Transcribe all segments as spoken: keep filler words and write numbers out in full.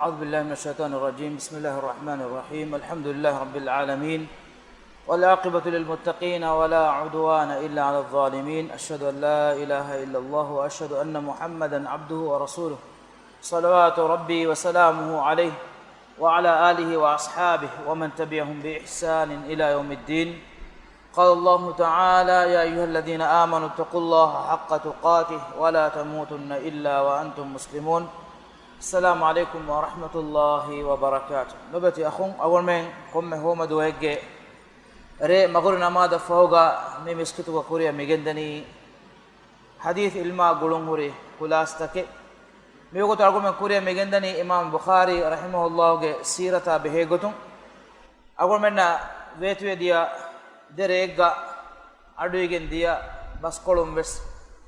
أعوذ بالله من الشيطان الرجيم. بسم الله الرحمن الرحيم. الحمد لله رب العالمين. والعاقبة للمتقين ولا عدوان إلا على الظالمين. أشهد أن لا إله إلا الله وأشهد أن محمدا عبده ورسوله. صلوات ربي وسلامه عليه وعلى آله وأصحابه ومن تبعهم بإحسان إلى يوم الدين. قال الله تعالى: يا أيها الذين آمنوا اتقوا الله حق تقاته ولا تموتن إلا وأنتم مسلمون. السلام عليكم ورحمة الله وبركاته. ލޮބުވެތި އަޚުން، އަޅުގަނޑުމެން ކޮންމެ ހޯމަ ދުވަހެއްގެ ރޭ މަގުރި ނަމާދަށް ފަހުގަ މި މިސްކިތުގަ ކުރިއަށް މިގެންދަނީ ޙަދީޘް ޢިލްމާ ގުޅުންހުރި ކުލާސްތަކެއް. މިވަގުތު އަޅުގަނޑުމެން ކުރިއަށް މިގެންދަނީ އިމާމް ބުޚާރީ ރަޙިމަހުﷲގެ ސީރަތާ ބެހޭގޮތުން. އަޅުގަނޑުމެންނަށް ވޭތުވެދިޔަ ދެ ރެއެއްގަ އަޑުއިވިގެން ދިޔަ ބަސްކޮޅުން ވެސް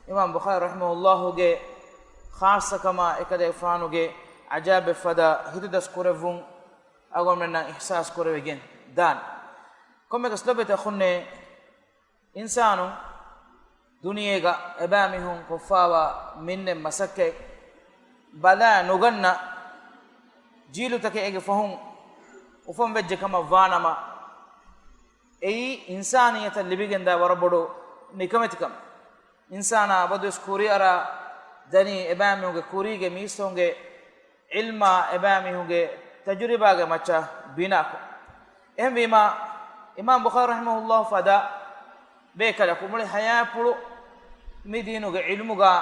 އިމާމް ބުޚާރީ ރަޙިމަހުﷲގެ ޚާއްޞަކަމާ އެކަލޭގެފާނުގެ އަޖާއިބެއް ފަދަ ހިތުދަސް ކުރެއްވުން އަޅުގަނޑުމެންނަށް އިޙްސާސް ކުރެވިގެން ދާނެ. ކޮންމެއަކަސް ލޮބުވެތި އަޚުންނޭ، އިންސާނުން ދުނިޔޭގަ އެބައިމީހުން ކޮށްފާވާ މިންނެއް މަސައްކަތް ބަލާ ނުގަންނަ ޖީލުތަކެއް އޭގެ ފަހުން އުފަންވެއްޖެ ކަމަށް ވާނަމަ، އެއީ އިންސާނިއްޔަތަށް ލިބިގެންދާ ވަރަށް ބޮޑު ނިކަމެތިކަމެއް. އިންސާނާ އަބަދުވެސް ކުރިއަރާ ދަނީ އެބައިމީހުންގެ ކުރީގެ މީސްތަކުންގެ ޢިލްމާ އެބައިމީހުންގެ ތަޖުރިބާގެ މައްޗަށް ބިނާކޮށް. އެހެންވީމާ، އިމާމް ބުޚާރީ ރަޙިމަހުﷲ ފަދަ ބޭކަލަކު މުޅި ޙަޔާތްޕުޅު މި ދީނުގެ ޢިލްމުގަ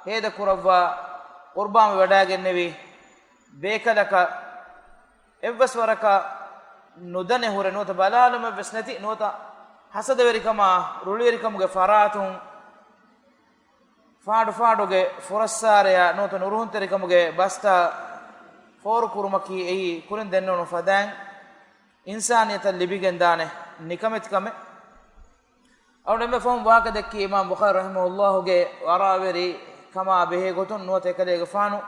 ހޭދަކުރައްވާ، ޤުރްބާންވެވަޑައިގެންނެވި ބޭކަލަކަށް އެއްވެސް ވަރަކަށް ނުދަނެ ހުރެ ނުވަތަ ބަލާލުމެއްވެސް ނެތި ނުވަތަ ހަސަދަވެރިކަމާ ރުޅިވެރިކަމުގެ ފަރާތުން ފާޑުފާޑުގެ ފުރައްސާރަޔާ ނުވަތަ ނުރުހުންތެރިކަމުގެ ބަސްތައް ފޯރުކުރުމަކީ އެއީ ކުރިން ދެންނެވުނު ފަދައިން އިންސާނިއްޔަތަށް ލިބިގެންދާނެ ނިކަމެތިކަމެއް. އަޅުގަނޑު އެންމެ ފަހުން ވާހަކަ ދެއްކި އިމާމް ބުޚާރީ ރަޙިމަހުﷲގެ ވަރާވެރި ކަމާ ބެހޭ ގޮތުން ނުވަތަ އެކަލޭގެފާނު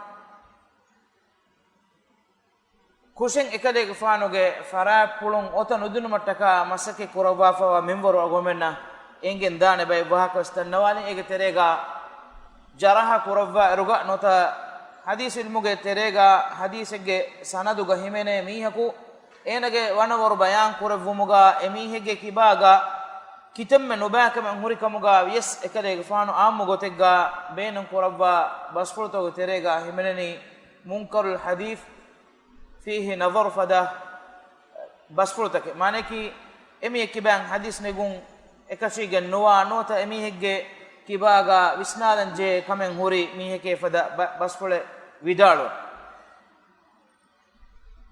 ކުށެއް އެކަލޭގެފާނުގެ ފަރާތްޕުޅުން އޮތަ ނުދިނުމަށްޓަކާ މަސައްކަތް ކުރައްވާފައިވާ މިންވަރު އަޅުގަނޑުމެންނަށް އެނގެން ދާނެ ބައެއް ވާހަކަ ވެސް ދަންނަވާލިން. އޭގެ ތެރޭގަ ޖަރަޙަ ކުރައްވާއިރުގަ ނުވަތަ ޙަދީޘް ޢިލްމުގެ ތެރޭގަ ޙަދީޘެއްގެ ސަނަދުގަ ހިމެނޭ މީހަކު އޭނަގެ ވަނަވަރު ބަޔާން ކުރެއްވުމުގަ އެމީހެއްގެ ކިބާގަ ކިތަންމެ ނުބައިކަމެއް ހުރިކަމުގަ ވިޔަސް އެކަލޭގެފާނު ޢާއްމު ގޮތެއްގަ ބޭނުން ކުރައްވާ ބަސްފުޅުތަކުގެ ތެރޭގަ ހިމެނެނީ މުންކަރުލް ޙަދީޘް ފީހި ނަޒަރު ފަދަ ބަސްފުޅުތަކެއް. މާނައަކީ، އެމީހެއް ކިބައިން ޙަދީޘް ނެގުން އެކަށީގެން ނުވާ ނުވަތަ އެމީހެއްގެ ކިބާގަ ވިސްނާލަން ޖެހޭ ކަމެއް ހުރި މީހެކޭ ފަދަ ބަ-، ބަސްފުޅެއް ވިދާޅުވަން.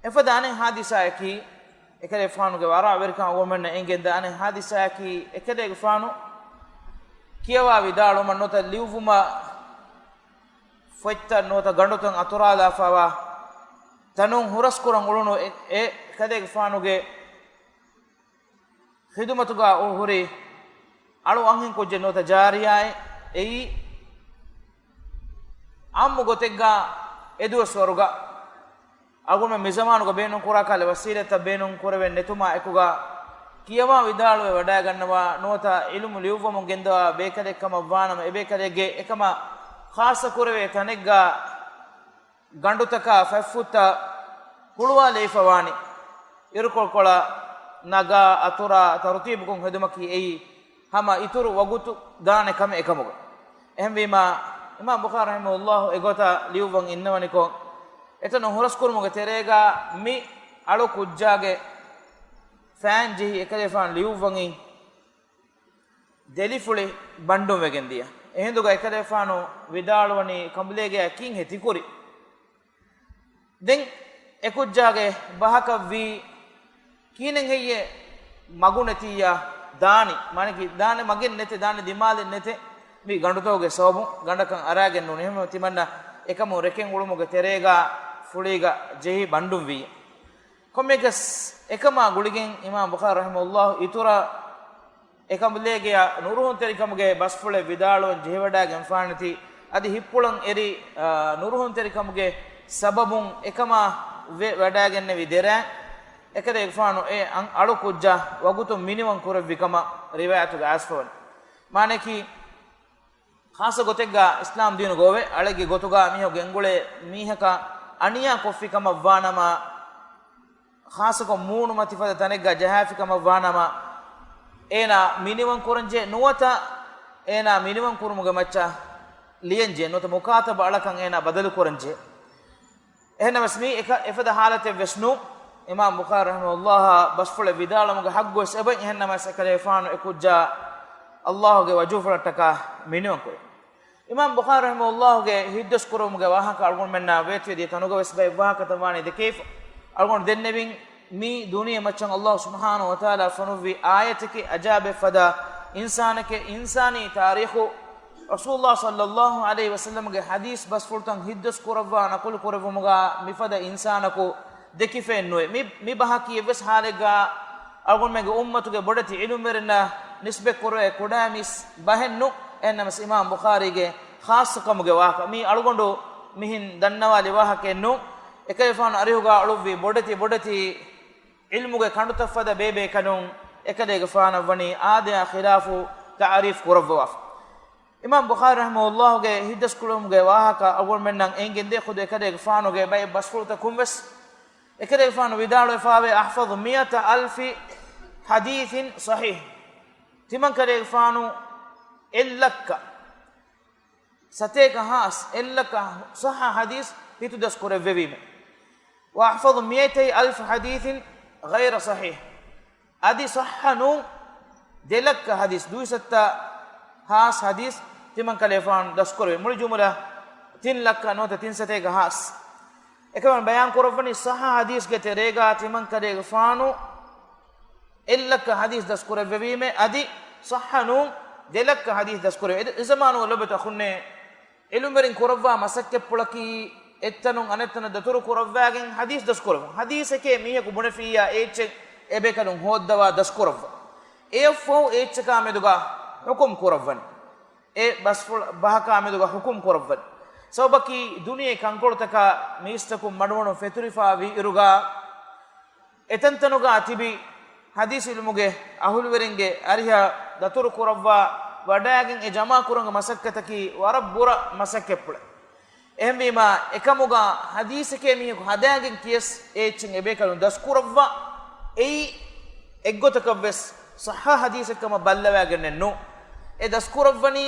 އެފަދަ އަނެއް ޙާދިސާއަކީ، އެކަލޭގެފާނުގެ ވަރާވެރިކަން އަޅުގަނޑުމެންނަށް އެނގެންދާ އަނެއް ޙާދިސާއަކީ، އެކަލޭގެފާނު ކިޔަވާ ވިދާޅުވުމަށް ނުވަތަ ލިޔުއްވުމަށް ފޮތްތައް ނުވަތަ ގަނޑުތައް އަތުރާލާފައިވާ ތަނުން ހުރަސްކުރަން އުޅުނު އެ، އެ އެކަލޭގެފާނުގެ ޚިދުމަތުގަ ހުރި އަޅު އަންހެން ކުއްޖެއް ނުވަތަ ޖާރިޔާއެއް. އެއީ އާއްމު ގޮތެއްގަ އެދުވަސްވަރުގަ އަޅުގަނޑުމެން މިޒަމާނުގަ ބޭނުން ކުރާ ކަހަލަ ވަސީލަތްތައް ބޭނުން ކުރެވެން ނެތުމާ އެކުގަ ކިޔަވާ ވިދާޅުވެ ވަޑައިގަންނަވާ ނުވަތަ ޢިލްމު ލިޔުއްވަމުން ގެންދަވާ ބޭކަލެއް ކަމަށް ވާނަމަ، އެބޭކަލެއްގެ އެކަމަށް ޚާއްޞަ ކުރެވޭ ތަނެއްގަ ގަނޑުތަކާ ފަތްފުށްތައް ހުޅުވާލައިފަ ވާނީ، އިރުކޮޅުކޮޅަށް ނަގާ، އަތުރާ، ތަރުތީބުކޮށް ހެދުމަކީ އެއީ ހަމަ އިތުރު ވަގުތު ދާނެ ކަމެއް އެކަމުގަ. އެހެންވީމާ، އިމާމް ބުޚާރީ ރަޙިމަހުﷲ އެގޮތަށް ލިޔުއްވަން އިންނަވަނިކޮށް، އެތަނުން ހުރަސްކުރުމުގެ ތެރޭގަ މި އަޅު ކުއްޖާގެ ފައިން ޖެހި އެކަލޭފާނު ލިޔުއްވަނީ ދެލިފުޅި ބަންޑުން ވެގެން ދިޔަ. އެހިނދުގަ އެކަލޭފާނު ވިދާޅުވަނީ ކަނބުލޭގެއާ ކީން ހެތިކުރި. ދެން އެކުއްޖާގެ ބަހަކަށްވީ ކީނެއް ހެއްޔޭ މަގު ނެތިއްޔާ ދާނީ؟ މާނައަކީ ދާނެ މަގެއް ނެތެ، ދާނެ ދިމާލެއް ނެތެ. މި ގަނޑުތަކުގެ ސަބަބުން ގަނޑަކަށް އަރާގެން ނޫން. އެހެންވީމަ ތިމަންނަ އެކަމުން ރެކެން އުޅުމުގެ ތެރޭގަ ފުޅީގަ ޖެހި ބަންޑުން ވިއްޔަ. ކޮންމެއަކަސް އެކަމާ ގުޅިގެން އިމާމް ބުޚާރީ ރަޙިމަހުﷲ އިތުރަށް އެކަނބުލޭގެއާ ނުރުހުންތެރިކަމުގެ ބަސްފުޅެއް ވިދާޅުވަން ޖެހިވަޑައިގެންފާނެތީ، އަދި ހިތްޕުޅަށް އެރި، އާ، ނުރުހުންތެރިކަމުގެ ސަބަބުން އެކަމާ ވެ ވަޑައިގެންނެވި ދެރައިން، އެކަލޭގެފާނު އެ އަން އަޅު ކުއްޖާ ވަގުތުން މިނިވަން ކުރެއްވި ކަމަށް ރިވާޔަތުގަ އައިސްފަވަނީ. މާނައަކީ، ޚާއްޞަ ގޮތެއްގަ އިސްލާމް ދީނުގަ އޮވެ، އަޅެއްގެ ގޮތުގަ މީހަކު ގެންގުޅޭ މީހަކަށް އަނިޔާ ކޮށްފި ކަމަށް ވާނަމަ، ޚާއްޞަކޮށް މޫނުމަތި ފަދަ ތަނެއްގަ ޖަހާފި ކަމަށް ވާނަމަ، އޭނާ މިނިވަން ކުރަންޖެ ނުވަތަ އޭނާ މިނިވަން ކުރުމުގެ މައްޗަށް ލިޔަންޖެ ނުވަތަ މުކާތަބަ އަޅަކަށް އޭނާ ބަދަލު ކުރަންޖެ. އެހެންނަމަވެސް މީ އެކަ-، އެފަދަ ހާލަތެއް ވެސް ނޫން. އިމާމް ބުޚާރީ ރަޙިމަހުﷲ ބަސްފުޅެއް ވިދާޅުވުމުގެ ޙައްޤުވެސް އެބައި، އެހެންނަމަވެސް އެކަލޭފާނު އެކުއްޖާ ﷲ ގެ ވަޖޫފުޅަށްޓަކާ މިނިވަން ކުރި. އިމާމް ބުޚާރީ ރަޙިމަހުﷲ ގެ ހިތްދަސްކުރުވުމުގެ ވާހަކަ އަޅުގަނޑުމެންނާ ވޭތުވެދިޔަ ތަނުގަވެސް ބައެއް ވާހަކަތައް ވާނީ ދެކެވިފަ. އަޅުގަނޑު ދެންނެވިން މީ ދުނިޔެ މައްޗަށް ﷲ ސުބްޙާނަހޫ ވަތަޢާލާ ފޮނުއްވި އާޔަތެކޭ، އަޖާބެއް ފަދަ އިންސާނެކޭ، އިންސާނީ ތާރީޚު، ރަސޫލުﷲ ޞައްލައްލާހު ޢަލައިހި ވަސައްލަމްގެ ޙަދީޘް ބަސްފުޅުތައް ހިތްދަސް ކުރައްވާ ނަޤުލު ކުރެއްވުމުގަ މިފަދަ އިންސާނަކު ދެކިފައެއް ނުވޭ. މި، މި ބަހަކީ އެއްވެސް ޙާލެއްގަ އަޅުގަނޑުމެންގެ އުއްމަތުގެ ބޮޑެތި ޢިލްމުވެރިންނަށް ނިސްބަތް ކުރެވޭ ކުޑަ މިސް ބަހެއް ނޫން. އެހެންނަމަވެސް އިމާމް ބުޚާރީގެ ޚާއްޞަކަމުގެ ވާހަކަ މީ އަޅުގަނޑު މިހެން ދަންނަވާލި ވާހަކައެއް ނޫން. އެކަލޭގެފާނު އަރިހުގަ އުޅުއްވި ބޮޑެތި ބޮޑެތި ޢިލްމުގެ ކަނޑުތައް ފަދަ ބޭބޭކަލުން އެކަލޭގެފާނަށް ވަނީ އާދަޔާ ޚިލާފު ތަޢުރީފު ކުރައްވަވާފަ. އިމާމް ބުޚާރީ ރަޙިމަހުﷲ ގެ ހިތްދަސްކުރުވުމުގެ ވާހަކަ އަޅުގަނޑުމެންނަށް އެނގެންދޭ ޚުދު އެކަލޭގެފާނުގެ ބައެއް ބަސްފުޅުތަކުން ވެސް. އެކަލޭގެފާނު ވިދާޅުވެފައިވޭ، أحفظ مائة ألف حديث صحيح. ތިމަންކަލޭގެފާނު އެއްލައްކަ ސަތޭކަ ހާސް، އެއްލައްކަ ޞައްޙަ ޙަދީޘް ހިތުދަސް ކުރެއްވެވީމެ. وأحفظ مائتي ألف حديث غير صحيح. އަދި ޞައްޙަ ނޫން ދެލައްކަ ޙަދީޘް، ދުއިސައްތަ ހާސް ޙަދީޘް ތިމަންކަލޭގެފާނު ދަސްކުރެވި. މުޅި ޖުމުލަ ތިން ލައްކަ ނުވަތަ ތިން ސަތޭކަ ހާސް. އެކަމަށް ބަޔާން ކުރައްވަނީ ޞައްޙަ ޙަދީޘްގެ ތެރޭގަ ތިމަންކަލޭގެފާނު އެއްލައްކަ ޙަދީޘް ދަސްކުރެއްވެވީމެ، އަދި ޞައްޙަ ނޫން ދެލައްކަ ޙަދީޘް ދަސްކުރެވި. އެ ޒަމާނުގަ ލޮބުވެތި އަޚުންނޭ، ޢިލްމުވެރިން ކުރައްވާ މަސައްކަތްޕުޅަކީ އެއްތަނުން އަނެއްތަނަށް ދަތުރު ކުރައްވާގެން ޙަދީޘް ދަސްކުރުން. ޙަދީޘެކޭ މީހަކު ބުނެފިއްޔާ އެ އެއްޗެއް އެބޭކަލުން ހޯއްދަވާ ދަސްކުރައްވަ. އެއަށްފަހު އެ އެއްޗަކާ މެދުގަ ޙުކުމް ކުރައްވަން. އެ ބަސްފުޅަ ބަހަކާ މެދުގަ ޙުކުމް ކުރައްވަން. ސަބަބަކީ ދުނިޔެ ކަންކޮޅުތަކާ މީސްތަކުން މަޑުމަޑުން ފެތުރިފާ ވީ އިރުގަ، އެތަންތަނުގަ ތިބި ޙަދީޘް ޢިލްމުގެ އަހުލުވެރިންގެ އަރިހަށް ދަތުރު ކުރައްވާ ވަޑައިގެން އެ ޖަމާކުރުމުގެ މަސައްކަތަކީ ވަރަށް ބުރަ މަސައްކަތްޕުޅެއް. އެހެންވީމާ، އެކަމުގަ ޙަދީޘެކޭ މީހަކު ހަދާގެން ކިޔަސް އެ އެއްޗެއް އެބޭކަލުން ދަސްކުރައްވާ. އެއީ އެއްގޮތަކަށްވެސް ޞައްޙަ ޙަދީޘެއްކަމަށް ބައްލަވާގެންނެއް ނޫން. އެ ދަސްކުރައްވަނީ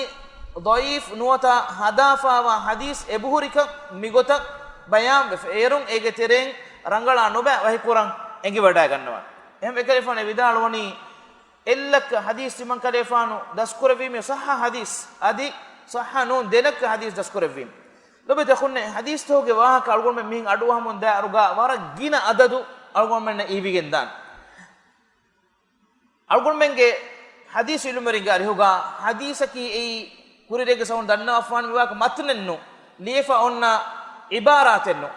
ޟަޢީފް ނުވަތަ ހަދާފައިވާ ޙަދީޘް އެބަހުރިކަން މިގޮތަށް ބަޔާންވެފަ. އޭރުން އޭގެ ތެރެއިން ރަނގަޅާ ނުބައި ވަހިކުރަން އެނގިވަޑައިގަންނަވާނެ. އެހެން އެކަލޭފާނު ވިދާޅުވަނީ، އެއްލައްކަ ޙަދީޘް ތިމަންކަލޭފާނު ދަސްކުރެއްވީމެ ޞައްޙަ ޙަދީޘް، އަދި ޞައްޙަ ނޫން ދެލައްކަ ޙަދީޘް ދަސްކުރެއްވީމެ. ލޮބުވެތި އަޚުންނޭ، ޙަދީޘްތަކުގެ ވާހަކަ އަޅުގަނޑުމެން މިހެން އަޑުއަހަމުން ދާއިރުގަ ވަރަށް ގިނަ އަދަދު އަޅުގަނޑުމެންނަށް އިވިގެންދާނެ. އަޅުގަނޑުމެންގެ ޙަދީޘް ޢިލްމުވެރިންގެ އަރިހުގަ ޙަދީޘަކީ އެއީ ކުރިއަރިއެއްގެ ސަބަބުން ދަންނަވާފާނެ މިވާހަކަ މަތްނެއްނު، ލިޔެފަ އޮންނަ ޢިބާރާތެއްނު.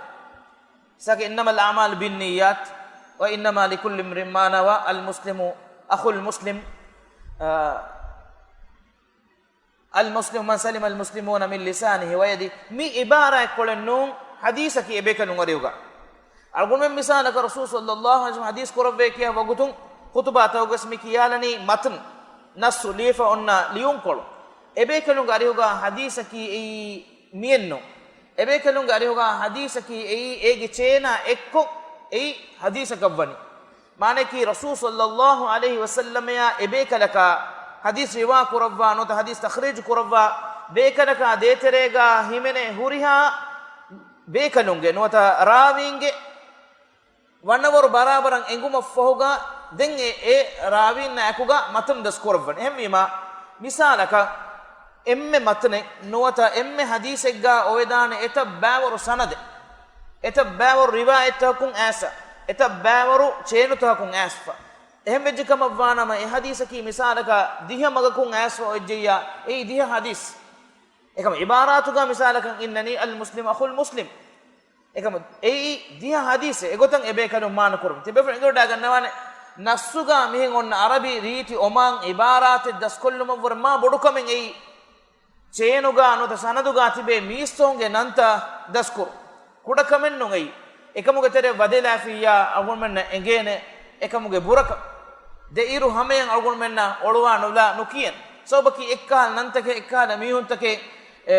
ސާކި إنما الأعمال بالنيات وإنما لكل امرئ ما نوى، المسلم أخو المسلم، އާ، المسلم من سلم المسلمون من لسانه ويده. މި ޢިބާރާތްކޮޅެއްނޫން ޙަދީޘަކީ އެބޭކަލުން އަރިހުގަ. އަޅުގަނޑުމެން މިސާލަކަށް ރަސޫލު ޞައްލައްލާހު ޢަލައިހި ވަސައްލަމަ ޙަދީޘް ކުރައްވައޭ ކިޔާ ވަގުތުން ޚުތުބާތަކުގަސް މި ކިޔާލަނީ މަތްން، ނައްޞު ލިޔެފަ އޮންނަ ލިޔުންކޮޅު. އެބޭކަލުންގެ އަރިހުގަ ޙަދީޘަކީ އެއީ މިއެއްނު. އެބޭކަލުންގެ އަރިހުގަ ޙަދީޘަކީ އެއީ އޭގެ ޗޭނާ އެއްކޮށް އެއީ ޙަދީޘަކަށްވަނީ. މާނައަކީ، ރަސޫލު ޞައްލައްލާހު ޢަލައިހި ވަސައްލަމަޔާ އެބޭކަލަކާ ޙަދީޘް ރިވާ ކުރައްވާ ނުވަތަ ޙަދީޘް ތަޚްރީޖު ކުރައްވާ ބޭކަލަކާ ދޭތެރޭގަ ހިމެނޭ ހުރިހާ ބޭކަލުންގެ ނުވަތަ ރާވީންގެ ވަނަވަރު ބަރާބަރަށް އެނގުމަށްފަހުގަ ދެން އެ، އެ ރާވީންނާ އެކުގަ މަތުން ދަސްކުރައްވަން. އެހެންވީމާ، މިސާލަކަށް، އެންމެ މަތުނެއް ނުވަތަ އެންމެ ޙަދީޘެއްގަ އޮވެދާނެ އެތައް ބައިވަރު ސަނަދެއް، އެތައް ބައިވަރު ރިވާޔަތްތަކަކުން އައިސްފަ، އެތައް ބައިވަރު ޗޭނުތަކަކުން އައިސްފަ. އެހެންވެއްޖެ ކަމަށްވާނަމަ، އެ ޙަދީޘަކީ މިސާލަކަށް ދިހަ މަގަކުން އައިސްފަ އޮތްޖެއްޔާ، އެއީ ދިހަ ޙަދީޘް. އެކަމަ ޢިބާރާތުގަ މިސާލަކަށް އިންނަނީ المسلم أخو المسلم. އެކަމަ އެއީ ދިހަ ޙަދީޘެއް. އެގޮތަށް އެބޭކަލުން މާނަ ކުރުން. ތިބޭފުޅުން އެނގިވަޑައިގަންނަވާނެ، ނައްޞުގަ މިހެން އޮންނަ ޢަރަބި ރީތި އޮމާން ޢިބާރާތެއް ދަސްކޮށްލުމަށްވުރެ މާ ބޮޑުކަމެއް އެއީ. ޗޭނުގަ ނުވަތަ ސަނަދުގަ ތިބޭ މީސްތަކުންގެ ނަންތައް ދަސްކުރުން. ކުޑަކަމެއްނޫން އެއީ. އެކަމުގެ ތެރެއަށް ވަދެލާފިއްޔާ އަޅުގަނޑުމެންނަށް އެނގޭނެ އެކަމުގެ ބުރަކަން. ދެ އިރު ހަމަޔަށް އަޅުގަނޑުމެންނަށް އޮޅުވާ ނުލާ ނުކިޔަން. ސަބަބަކީ އެއްކަހަލަ ނަންތަކެއް، އެއްކަހަލަ މީހުންތަކެއް، އެ،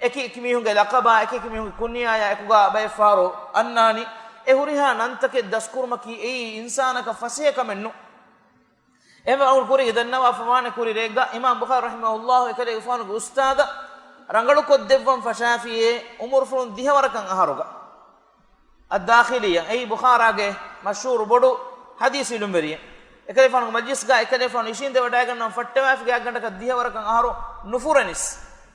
އެކި އެކި މީހުންގެ ލަޤަބާ، އެކި އެކި މީހުންގެ ކުންޔާޔާ އެކުގަ ބައެއް ފަހަރު އަންނާނީ. އެ ހުރިހާ ނަންތަކެއް ދަސްކުރުމަކީ އެއީ އިންސާނަކަށް ފަސޭހަ ކަމެއް ނޫން. އެހެންވެ އަޅުގަނޑު ކުރީގެ ދަންނަވާފަ ވާނެ ކުރި ރެއެއްގަ އިމާމް ބުޚާރީ ރަޙިމަހުﷲ އެކަލޭގެފާނުގެ އުސްތާޛަށް ރަނގަޅުކޮށްދެއްވަން ފަށާފިއޭ އުމުރުފުޅުން ދިހަ ވަރަކަށް އަހަރުގަ. އައްދާޚިލީއަށް، އެއީ ބުޚާރީގެ މަޝްހޫރު ބޮޑު ޙަދީޘް ޢިލްމުވެރިއެއް. އެކަލޭގެފާނުގެ މަޖްލިސްގަ އެކަލޭގެފާނު އިށީނދެވަޑައިގަންނަވަން ފައްޓަވާފި ގާތްގަނޑަކަށް ދިހަ ވަރަކަށް އަހަރު ނުފުރެނިސް.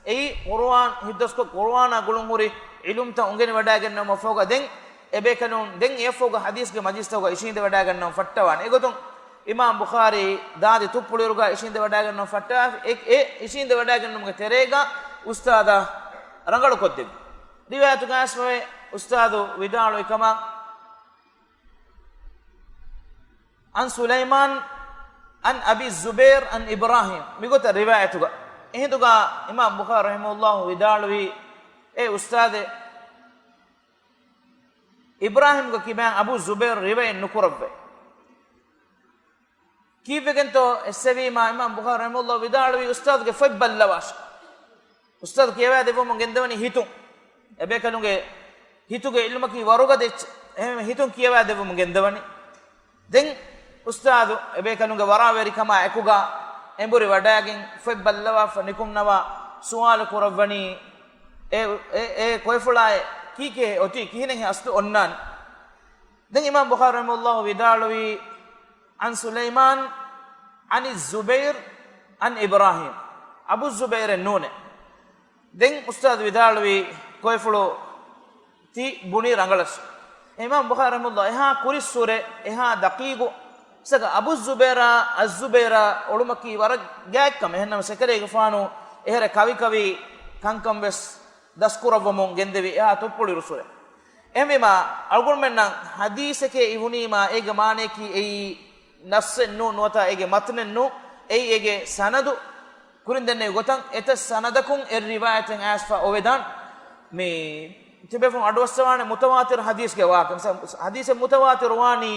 އެއީ ޤުރުއާން ހިތްދަސްކޮށް، ޤުރުއާނާ ގުޅުންހުރި ޢިލްމުތައް އުނގެނިވަޑައިގަންނަވުމަށްފަހުގަ ދެން އެބޭކަލުން ދެން އެއަށްފަހުގަ ޙަދީޘްގެ މަޖްލިސްތަކުގަ އިށީނދެވަޑައިގަންނަވަން ފައްޓަވާނެ. އެގޮތުން އިމާމް ބުޚާރީ ދާދި ތުއްޕުޅިއިރުގަ އިށީނދެވަޑައިގަންނަވަން ފައްޓަވާފި. އެ، އެ އިށީނދެވަޑައިގަންނަވުމުގެ ތެރޭގަ އުސްތާޛަށް ރަނގަޅުކޮށްދެއްވި. ރިވާޔަތުގައިވެސް އުސްތާޛު ވިދާޅުވި ކަމަށް، عن سليمان عن أبي الزبير عن إبراهيم، މިގޮތަށް ރިވާޔަތުގަ. އެހިނދުގަ އިމާމް ބުޚާރީ ރަޙިމަހުﷲ ވިދާޅުވީ، އޭ އުސްތާޛޭ، އިބްރާހީމްގެ ކިބައިން އަބޫ ޒުބައިރު ރިވާޔަތް ނުކުރައްވައޭ. ކީއްވެގެންތޯ އެއްސެވީމާ، އިމާމް ބުޚާރީ ރަޙިމަހުﷲ ވިދާޅުވީ، އުސްތާޛުގެ ފޮތް ބައްލަވާށޭ. އުސްތާޛު ކިޔަވާދެއްވަމުން ގެންދަވަނީ ހިތުން. އެބޭކަލުންގެ ހިތުގެ ޢިލްމަކީ ވަރުގަދަ އެއްޗެއް. އެހެންވެ ހިތުން ކިޔަވާދެއްވަމުން ގެންދަވަނީ. ދެން އުސްތާޛު އެބޭކަލުންގެ ވަރާވެރިކަމާ އެކުގަ އެނބުރި ވަޑައިގެން ފޮތް ބައްލަވާފަ ނިކުންނަވާ ސުވާލު ކުރައްވަނީ، އެ، އެ، އެ ކޮއެފުޅާއެއް ކީކޭ އޮތީ، ކިހިނެއްހޭ އަސްލު އޮންނާނީ؟ ދެން އިމާމް ބުޚާރީ ރަޙިމަހުﷲ ވިދާޅުވީ، عن سليمان عن الزبير عن إبراهيم، އަބޫ ޒުބައިރެއް ނޫނޭ. ދެން އުސްތާޛު ވިދާޅުވީ، ކޮއެފުޅު ތި ބުނީ ރަނގަޅަށް. އިމާމް ބުޚާރީ ރަޙިމަހުﷲ އެހާ ކުރިއްސުރެ، އެހާ ދަޤީޤު، ސަގަ އަބޫ ޒުބައިރާ އައްޒުބައިރާ އޮޅުމަކީ ވަރަށް ގާތް ކަމެއް. އެހެންނަމަވެސް އެކަލޭގެފާނު އެހެރަ ކަވިކަވީ ކަންކަން ވެސް ދަސްކުރައްވަމުން ގެންދެވި އެހާ ތުއްޕުޅި އިރުއްސުރެ. އެހެންވީމާ، އަޅުގަނޑުމެންނަށް ޙަދީޘެކޭ އިވުނީމާ، އޭގެ މާނަޔަކީ އެއީ ނައްޞެއް ނޫން، ނުވަތަ އޭގެ މަތްނެއް ނޫން، އެއީ އޭގެ ސަނަދު. ކުރިން ދެންނެވި ގޮތަށް އެތައް ސަނަދަކުން އެއް ރިވާޔަތެއް އައިސްފަ އޮވެދާނެ. މި ތިބޭފުޅުން އަޑުއައްސަވާނެ މުތަވާތިރު ޙަދީޘްގެ ވާހަކަ. މިސާ، ޙަދީޘެއް މުތަވާތިރު ވާނީ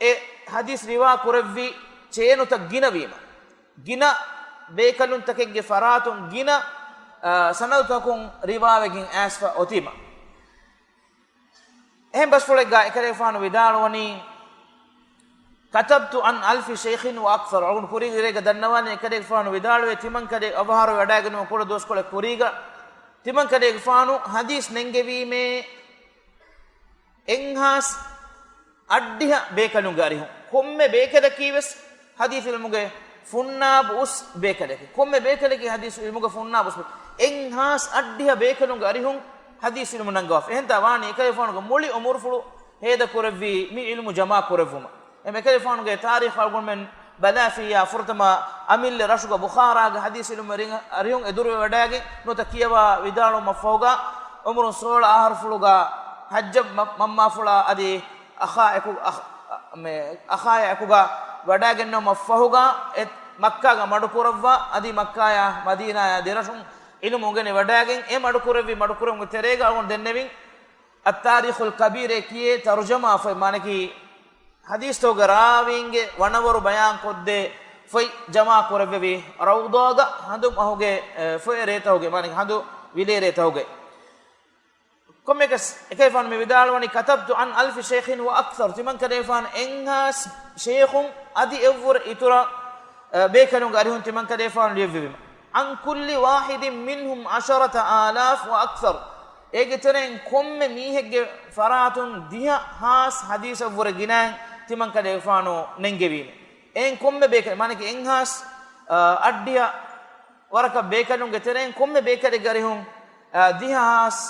އެ ޙަދީޘް ރިވާ ކުރެއްވި ޗޭނުތައް ގިނަވީމަ. ގިނަ ބޭކަލުންތަކެއްގެ ފަރާތުން ގިނަ، އާ، ސަނަދުތަކުން ރިވާވެގެން އައިސްފަ އޮތީމަ. އެހެން ބަސްފުޅެއްގަ އެކަލޭގެފާނު ވިދާޅުވަނީ، كتبت عن ألف شيخ وأكثر. އަޅުގަނޑު ކުރީގެ ރޭގަ ދަންނަވާނީ އެކަލޭގެފާނު ވިދާޅުވޭ، ތިމަންކަލޭ އަވަހާރަވެ ވަޑައިގެންނެވުމުން ކުޑަ ދުވަސްކޮޅެއް ކުރީގަ، ތިމަންކަލޭގެފާނު ޙަދީޘް ނެންގެވީމޭ، އެއްހާސް އަށްޑިހަ ބޭކަލުންގެ އަރިހުން. ކޮންމެ ބޭކަލަކީ ވެސް ޙަދީޘް ޢިލްމުގެ ފުންނާބު އުސް ބޭކަލެކޭ. ކޮންމެ ބޭކަލަކީ ޙަދީޘް ޢިލްމުގެ ފުންނާބު އުސް ބޭ-، އެއްހާސް އަށްޑިހަ ބޭކަލުންގެ އަރިހުން ޙަދީޘް ޢިލްމު ނަންގަވާފަ. އެހެންތާ ވާނީ އެކަލޭގެފާނުގެ މުޅި އުމުރުފުޅު ހޭދަ ކުރެއްވީ މި ޢިލްމު ޖަމާ ކުރެއްވުމަށް. އެ އެކަލޭގެފާނުގެ ތާރީޚު އަޅުގަނޑުމެން ބަލާފިއްޔާ، ފުރަތަމަ އަމިއްލަ ރަށުގަ ބުޚާރާގެ ޙަދީޘް ޢިލްމުވެރިން އަރިހުން އެދުރުވެވަޑައިގެން ނުވަތަ ކިޔަވާ ވިދާޅުވުމަށްފަހުގަ، ޢުމުރުން ސޯޅަ އަހަރުފުޅުގަ ޙައްޖަބް މަ-، މަންމާފުޅާ އަދި އަޚާ އެކު-، އަޚ-، މެ-، އަޚާޔާ އެކުގަ ވަޑައިގެންނެވުމަށްފަހުގަ އެ މައްކާގަ މަޑުކުރައްވާ، އަދި މައްކާޔާ މަދީނާޔާ ދެރަށުން ޢިލްމު އުނގެނި ވަޑައިގެން، އެ މަޑުކުރެއްވި މަޑުކުރެއްވުމުގެ ތެރޭގަ އަޅުގަނޑު ދެންނެވިން، އައްތާރީޚުލް ކަބީރޭ ކިޔޭ ތަރުޖަމާ ފޮތް، މާނަކީ ޙަދީޘްތަކުގެ ރާވީންގެ ވަނަވަރު ބަޔާންކޮށްދޭ ފޮތް ޖަމާ ކުރެއްވެވި، ރައުޟާގަ ހަނދު މަހުގެ، އެ، ފޮއެ ރޭތަކުގެ، މާނަކީ ހަނދު ވިލޭ ރޭތަކުގެ. ކޮންމެއަކަސް އެކަލޭގެފާނު މި ވިދާޅުވަނީ، كتبت عن ألف شيخ وأكثر، ތިމަންކަލޭގެފާނު އެއްހާސް ޝޭޚުން އަދި އެއްވުރެ އިތުރަށް، އެ، ބޭކަލުންގެ އަރިހުން ތިމަންކަލޭގެފާނު ލިޔެއްވެވީމަ. عن كل واحد منهم عشرة آلاف وأكثر. އޭގެ ތެރެއިން ކޮންމެ މީހެއްގެ ފަރާތުން ދިހަ ހާސް ޙަދީޘަށްވުރެ ގިނައިން ތިމަންކަލޭގެފާނު ނެންގެވީމެ. އެއިން ކޮންމެ ބޭކަލެއް، މާނަކީ އެއްހާސް، އަ، އަށްޑިހަ ވަރަކަށް ބޭކަލުންގެ ތެރެއިން ކޮންމެ ބޭކަލެއްގެ އަރިހުން، އަ، ދިހަ ހާސް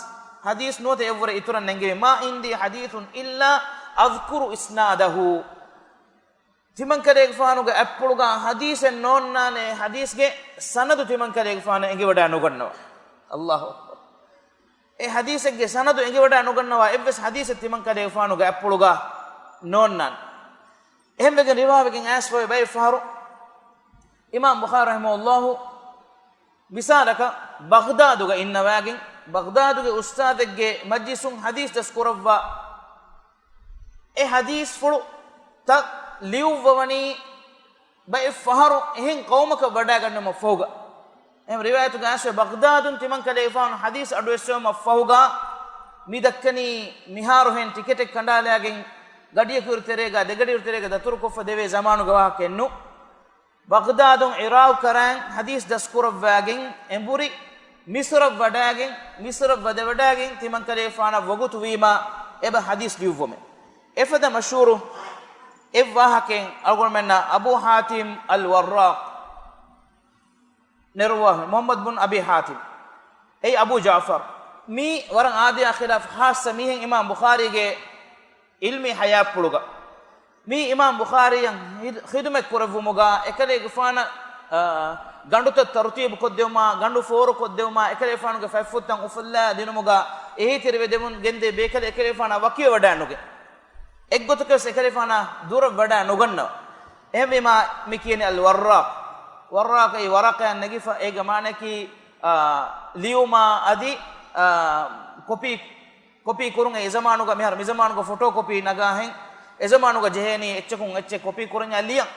ޙަދީޘް ނުވަތަ އެއްވުރެ އިތުރަށް ނެންގެވީ. ما عندي حديث إلا أذكر إسناده. ތިމަންކަލޭގެފާނުގެ އަތްޕުޅުގަ ޙަދީޘެއް ނޯންނާނެ، ޙަދީޘްގެ ސަނަދު ތިމަންކަލޭގެފާނަށް އެނގިވަޑައި ނުގަންނަވާ. އައްލާހު އަކްބަރު. އެ ޙަދީޘެއްގެ ސަނަދު އެނގިވަޑައި ނުގަންނަވާ އެއްވެސް ޙަދީޘެއް ތިމަންކަލޭގެފާނުގެ އަތްޕުޅުގަ ނޯންނާނެ. އެހެންވެގެން ރިވާވެގެން އައިސްފަވޭ ބައެއް ފަހަރު އިމާމް ބުޚާރީ ރަޙިމަހުﷲ މިސާލަކަށް ބަޣްދާދުގަ އިންނަވާގެން، ބަޣްދާދުގެ އުސްތާޛެއްގެ މަޖްލިސުން ޙަދީޘް ދަސްކުރައްވާ އެ ޙަދީޘްފުޅުތައް ލިޔުއްވަވަނީ ބައެއް ފަހަރު އެހެން ޤައުމަކަށް ވަޑައިގަންނަމަށް ފަހުގަ. އެހެން ރިވާޔަތުގައި އައިސްފަ ބަޣްދާދުން ތިމަންކަލޭގެފާނު ޙަދީޘް އަޑުއެއްސެވުމަށްފަހުގަ މި ދައްކަނީ މިހާރުހެން ޓިކެޓެއް ކަނޑާލާގެން ގަޑިއަކު އިރުތެރޭގަ ދެގަޑިއިރުތެރޭގަ ދަތުރުކޮށްފަ ދެވޭ ޒަމާނުގެ ވާހަކައެއްނު. ބަޣްދާދުން ޢިރާޤު ކަރަން ޙަދީޘް ދަސްކުރައްވާގެން އެނބުރި މިޞްރަށް ވަޑާގެން، މިޞްރަށް ވަދެވަޑާގެން ތިމަންކަލޭގެފާނަށް ވަގުތުވީމާ އެބަ ޙަދީޘް ލިޔުއްވުމެއް. އެފަދަ މަޝްހޫރު އެއްވާހަކައެއް އަޅުގަނޑުމެންނަށް އަބޫ ޙާތިމް އަލް ވައްރާޤް ނެރުވާ މުޙައްމަދު ބުން އަބީ ޙާތިމް، އެއީ އަބޫ ޖަޢުފަރު. މީ ވަރަށް އާދަޔާ ޚިލާފު ޚާއްޞަ މީހެއް އިމާމް ބުޚާރީގެ ޢިލްމީ ޙަޔާތްޕުޅުގަ. މީ އިމާމް ބުޚާރީއަށް ޚިދު-، ޚިދުމަތް ކުރެއްވުމުގަ އެކަލޭގެފާނަށް، އާ، ގަނޑުތައް ތަރުތީބު ކޮށްދެވުމާ، ގަނޑު ފޯރު ކޮށްދެވުމާ، އެކަލޭގެފާނުގެ ފަތްފުށްތައް އުފުއްލާ ދިނުމުގަ އެހީތެރިވެދެމުން ގެންދޭ ބޭކަލެއް އެކަލޭގެފާނާ ވަކިވެވަޑާނުގެން. އެއްގޮތަކަސް އެކަލޭގެފާނާ ދުރަށް ވަޑާ ނުގަންނަވާ. އެހެންވީމާ މި ކިޔަނީ އަލް ވައްރާޤް. ވައްރާޤަށް އެއީ ވަރަޤަޔަށް ނެގިފަ، އޭގެ މާނައަކީ، އާ، ލިޔުމާ އަދި، އާ، ކޮޕީ، ކޮޕީ ކުރުން. އެ ޒަމާނުގަ މިހާރު މި ޒަމާނުގަ ފޮޓޯ ކޮޕީ ނަގާހެން، އެ ޒަމާނުގަ ޖެހޭނީ އެއްޗަކުން އެއްޗެއް ކޮޕީ ކުރަންޏާ ލިޔަން.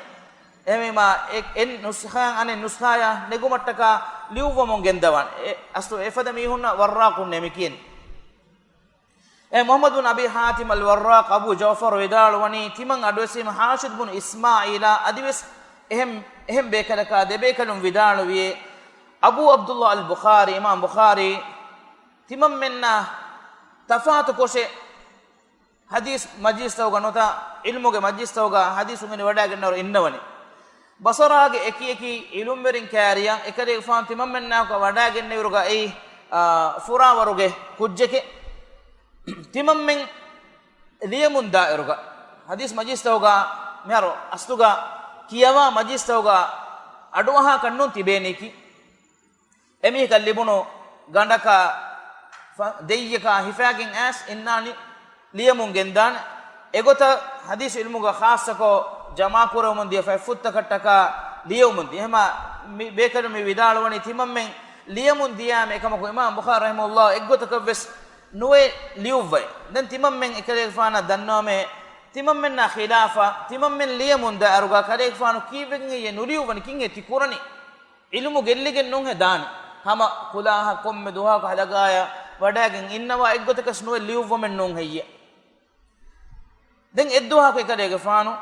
އެހެންވީމާ އެ، އެއް ނުސްޚާއިން އަނެއް ނުސްޚާޔަށް ނެގުމަށްޓަކާ ލިޔުއްވަމުން ގެންދަވާނެ. އެ އަސްލު އެފަދަ މީހުންނަށް ވައްރާޤުންނޭ މި ކިޔަނީ. އެ މުޙައްމަދު ބުން އަބީ ޙާތިމް އަލް ވައްރާޤް އަބޫ ޖަޢުފަރު ވިދާޅުވަނީ، ތިމަން އަޑުއެއްސިމަ ހާޝިދު ބުން އިސްމާޢީލާ އަދިވެސް އެހެން، އެހެން ބޭކަލަކާ ދެބޭކަލުން ވިދާޅުވިއޭ، އަބޫ ޢަބްދުﷲ އަލް ބުޚާރީ، އިމާމް ބުޚާރީ، ތިމަންމެންނާ ތަފާތު ކޮށެއް ޙަދީޘް މަޖިލިސްތަކުގަ ނުވަތަ ޢިލްމުގެ މަޖިލިސްތަކުގަ ޙަދީޘް އުނގެނި ވަޑައިގެންނަވަރު އިންނަވަނީ. ބަޞަރާގެ އެކި އެކި ޢިލްމުވެރިން ކާރިޔަށް އެކަލޭގެފާނު ތިމަންމެންނާކޮ ވަޑައިގެންނެވިއިރުގަ އެއީ، އާ، ފުރާވަރުގެ ކުއްޖެކޭ. ތިމަންމެން ލިޔަމުން ދާއިރުގަ ޙަދީޘް މަޖިލިސްތަކުގަ މިހާރު އަސްލުގަ ކިޔަވާ މަޖިލިސްތަކުގަ އަޑުއަހާކަށްނޫން ތިބޭނީކީ. އެމީހަކަށް ލިބުނު ގަނޑަކާ ފަ-، ދެއްޔަކާ ހިފާގެން އައިސް އިންނާނީ ލިޔަމުން ގެންދާނެ. އެގޮތަށް ޙަދީޘް ޢިލްމުގަ ޚާއްޞަކޮށް ޖަމާކުރެވެމުން ދިޔަ ފަތްފުށްތަކަށްޓަކާ ލިޔެވުމުން ދިޔަ. އެހެމާ މި ބޭކަލުން މި ވިދާޅުވަނީ ތިމަންމެން ލިޔަމުން ދިޔާމެ އެކަމަކު އިމާމް ބުޚާރީ ރަޙިމަހުﷲ އެއްގޮތަކަށްވެސް ނުވެ ލިޔުއްވައި. ދެން ތިމަންމެން އެކަލޭގެފާނަށް ދަންނަވަމޭ، ތިމަންމެންނާ ޚިލާފަށް ތިމަންމެން ލިޔަމުން ދާއިރުގަ ކަލޭގެފާނު ކީއްވެގެން ހެއްޔޭ ނުލިޔުއްވަނީ ކިންހޭ ތި ކުރަނީ؟ ޢިލްމު ގެއްލިގެން ނޫންހޭ ދާނީ. ހަމަ ކުލާހަ ކޮންމެ ދުވަހަކު ހަލަގާޔަށް ވަޑައިގެން އިންނަވާ އެއްގޮތަކަސް ނުވެ ލިޔުއްވަމެއް ނޫން ހެއްޔޭ؟ ދެން އެއްދުވަހަކު އެކަލޭގެފާނު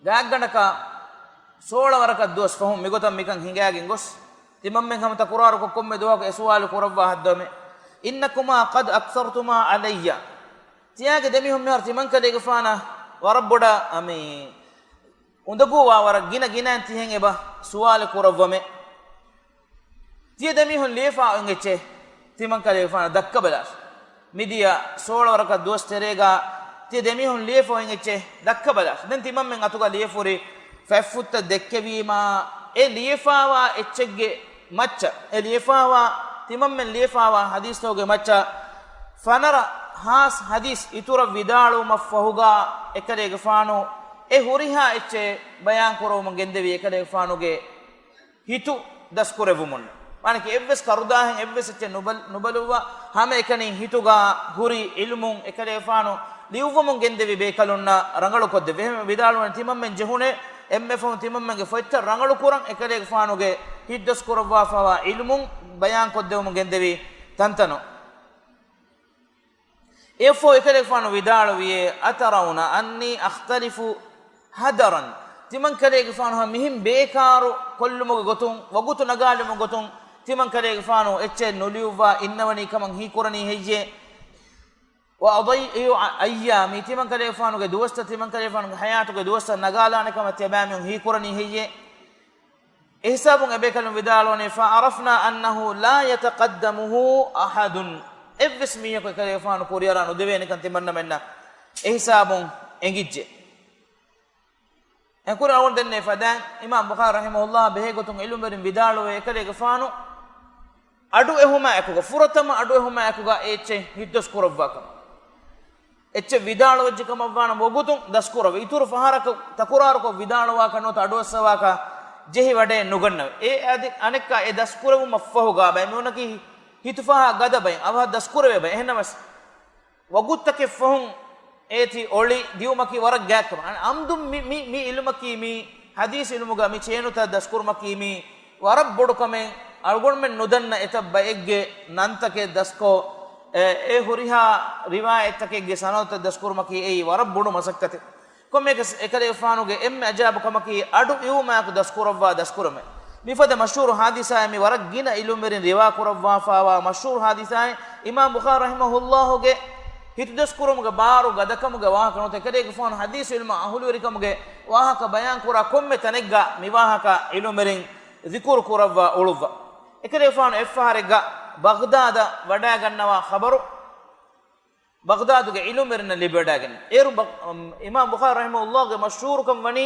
ގާތްގަނޑަކަށް ސޯޅަ ވަރަކަށް ދުވަސް ފަހުން މިގޮތަށް މިކަން ހިނގާގެން ގޮސް، ތިމަންމެން ހަމަ ތަކުރާރުކޮށް ކޮންމެ ދުވަހަކު އެ ސުވާލު ކުރައްވާ ހައްދަވަމޭ. إنكما قد أكثرتما علي. ތިޔާގެ ދެމީހުން މިހާރު ތިމަންކަލޭގެފާނަށް ވަރަށް ބޮޑަށް އަމި އުނދަގޫވާ ވަރަށް ގިނަ ގިނައިން ތިހެން އެބަ ސުވާލެއް ކުރައްވަމޭ. ތިޔަ ދެމީހުން ލިޔެފަ އޮތް އެއްޗެއް ތިމަންކަލޭގެފާނަށް ދައްކަބަލާށި. މިދިޔަ ސޯޅަ ވަރަކަށް ދުވަސް ތެރޭގަ ތިޔަ ދެމީހުން ލިޔެފަ އޮތް އެއްޗެއް ދައްކަބަލާށި. ދެން ތިމަންމެން އަތުގަ ލިޔެފަ ހުރި ފަތްފުށްތައް ދެއްކެވީމާ، އެ ލިޔެފަވާ އެއްޗެއްގެ މައްޗަށް، އެ ލިޔެފަވާ، ތިމަންމެން ލިޔެފަވާ ޙަދީޘްތަކުގެ މައްޗަށް ފަނަރަ ހާސް ޙަދީޘް އިތުރަށް ވިދާޅުވުމަށްފަހުގަ އެކަލޭގެފާނު އެ ހުރިހާ އެއްޗެއް ބަޔާން ކުރައްވަމުން ގެންދެވީ އެކަލޭގެފާނުގެ ހިތު ދަސްކުރެއްވުމުން. މާނައަކީ އެއްވެސް ކަރުދާހެއް އެއްވެސް އެއްޗެއް ނުބަލް-، ނުބަލުއްވާ ހަމައެކަނި ހިތުގަ ހުރި ޢިލްމުން އެކަލޭގެފާނު ލިޔުއްވަމުން ގެންދެވި ބޭކަލުންނަށް ރަނގަޅުކޮށްދެއްވި. އެހެން ވިދާޅުވަނީ ތިމަންމެން ޖެހުނޭ އެންމެ ފަހުން ތިމަންމެންގެ ފޮތްތައް ރަނގަޅުކުރަން އެކަލޭގެފާނުގެ ހިތްދަސްކުރައްވާފަވާ ޢިލްމުން ބަޔާންކޮށްދެވުމުން ގެންދެވި ތަންތަނުން. އެއަށްފަހު އެކަލޭގެފާނު ވިދާޅުވިއޭ، أترون أني أختلف هدرا. ތިމަންކަލޭގެފާނު ހަމަ މިހެން ބޭކާރު ކޮށްލުމުގެ ގޮތުން، ވަގުތު ނަގާލުމުގެ ގޮތުން ތިމަންކަލޭގެފާނު އެއްޗެއް ނުލިޔުއްވާ އިންނަވަނީ ކަމަށް ހީކުރަނީ ހެއްޔޭ؟ وأضيع أيامي، ތިމަންކަލޭގެފާނުގެ ދުވަސްތައް، ތިމަންކަލޭގެފާނުގެ ޙަޔާތުގެ ދުވަސްތައް ނަގާލާނެ ކަމަށް ތިޔަބައިމީހުން ހީކުރަނީ ހެއްޔޭ؟ އެހިސާބުން އެބޭކަލުން ވިދާޅުވަނީ، فعرفنا أنه لا يتقدمه أحد. އެއްވެސް މީހަކު އެކަލޭގެފާނު ކުރިއަރާ ނުދެވޭނެކަން ތިމަންނަމެންނަށް އެހިސާބުން އެނގިއްޖެ. އެކުރެ އަޅުގަނޑު ދެންނެވި ފަދައިން، އިމާމް ބުޚާރީ ރަޙިމަހުﷲ ބެހޭގޮތުން ޢިލްމުވެރިން ވިދާޅުވޭ، އެކަލޭގެފާނު އަޑުއެހުމާއެކުގަ، ފުރަތަމަ އަޑުއެހުމާއެކުގަ އެ އެއްޗެއް ހިތްދަސް ކުރައްވާކަމަށް. އެއްޗެއް ވިދާޅުވެއްޖެ ކަމަށްވާނަމަ ވަގުތުން ދަސްކުރައްވާ، އިތުރު ފަހަރަކަށް ތަކުރާރުކޮށް ވިދާޅުވާކަށް ނުވަތަ އަޑުއައްސަވާކަށް ޖެހިވަޑައެއް ނުގަންނަވަ. އެ އަދި އަނެއްކާ އެ ދަސްކުރެވުމަށްފަހުގަ ބައެއް މީހުންނަކީ ހިތުފަހާ ގަދަ ބައެއް، އަވަހަށް ދަސްކުރެވޭ ބައެއް. އެހެންނަމަވެސް، ވަގުތުތަކެއް ފަހުން އޭތި އޮޅި ދިއުމަކީ ވަރަށް ގާތްކަމެއް. އަން-، އަމްދު މި، މި، މި އިލްމަކީ މި ޙަދީޘް ޢިލްމުގަ މި ޗޭނުތައް ދަސްކުރުމަކީ މީ ވަރަށް ބޮޑު ކަމެއް. އަޅުގަނޑުމެން ނުދަންނަ އެތައް ބައެއްގެ ނަންތަކެއް ދަސްކޮށް، އެ، އެ ހުރިހާ ރިވާޔަތްތަކެއްގެ ސަނަދުތައް ދަސްކުރުމަކީ އެއީ ވަރަށް ބޮޑު މަސައްކަތެއް. ކޮންމެއަކަސް އެކަލޭގެފާނުގެ އެންމެ އަޖާބު ކަމަކީ އަޑު އިވުމާއެކު ދަސްކުރައްވާ ދަސްކުރުމެއް. މިފަދަ މަޝްހޫރު ޙާދިސާއެއް މި ވަރަށް ގިނަ ޢިލްމުވެރިން ރިވާ ކުރައްވާފާވާ މަޝްހޫރު ޙާދިސާއެއް. އިމާމް ބުޚާރީ ރަޙިމަހުﷲގެ ހިތުދަސްކުރުމުގެ ބާރު ގަދަކަމުގެ ވާހަކަ ނުވަތަ އެކަލޭގެފާނު ޙަދީޘް ޢިލްމަށް އަހުލުވެރިކަމުގެ ވާހަކަ ބަޔާން ކުރާ ކޮންމެ ތަނެއްގަ މި ވާހަކަ ޢިލްމުވެރިން ޛިކުރު ކުރައްވާ އުޅުއްވާ. އެކަލޭގެފާނު އެއްފަހަރެއްގަ ބަޣްދާދަށް ވަޑައިގަންނަވާ ޚަބަރު، ބަޣްދާދުގެ ޢިލްމުވެރިންނަށް ލިބިވަޑައިގެން. އޭރު ބަ-، އަމް، އިމާމް ބުޚާރީ ރަޙިމަހުﷲގެ މަޝްހޫރުކަން ވަނީ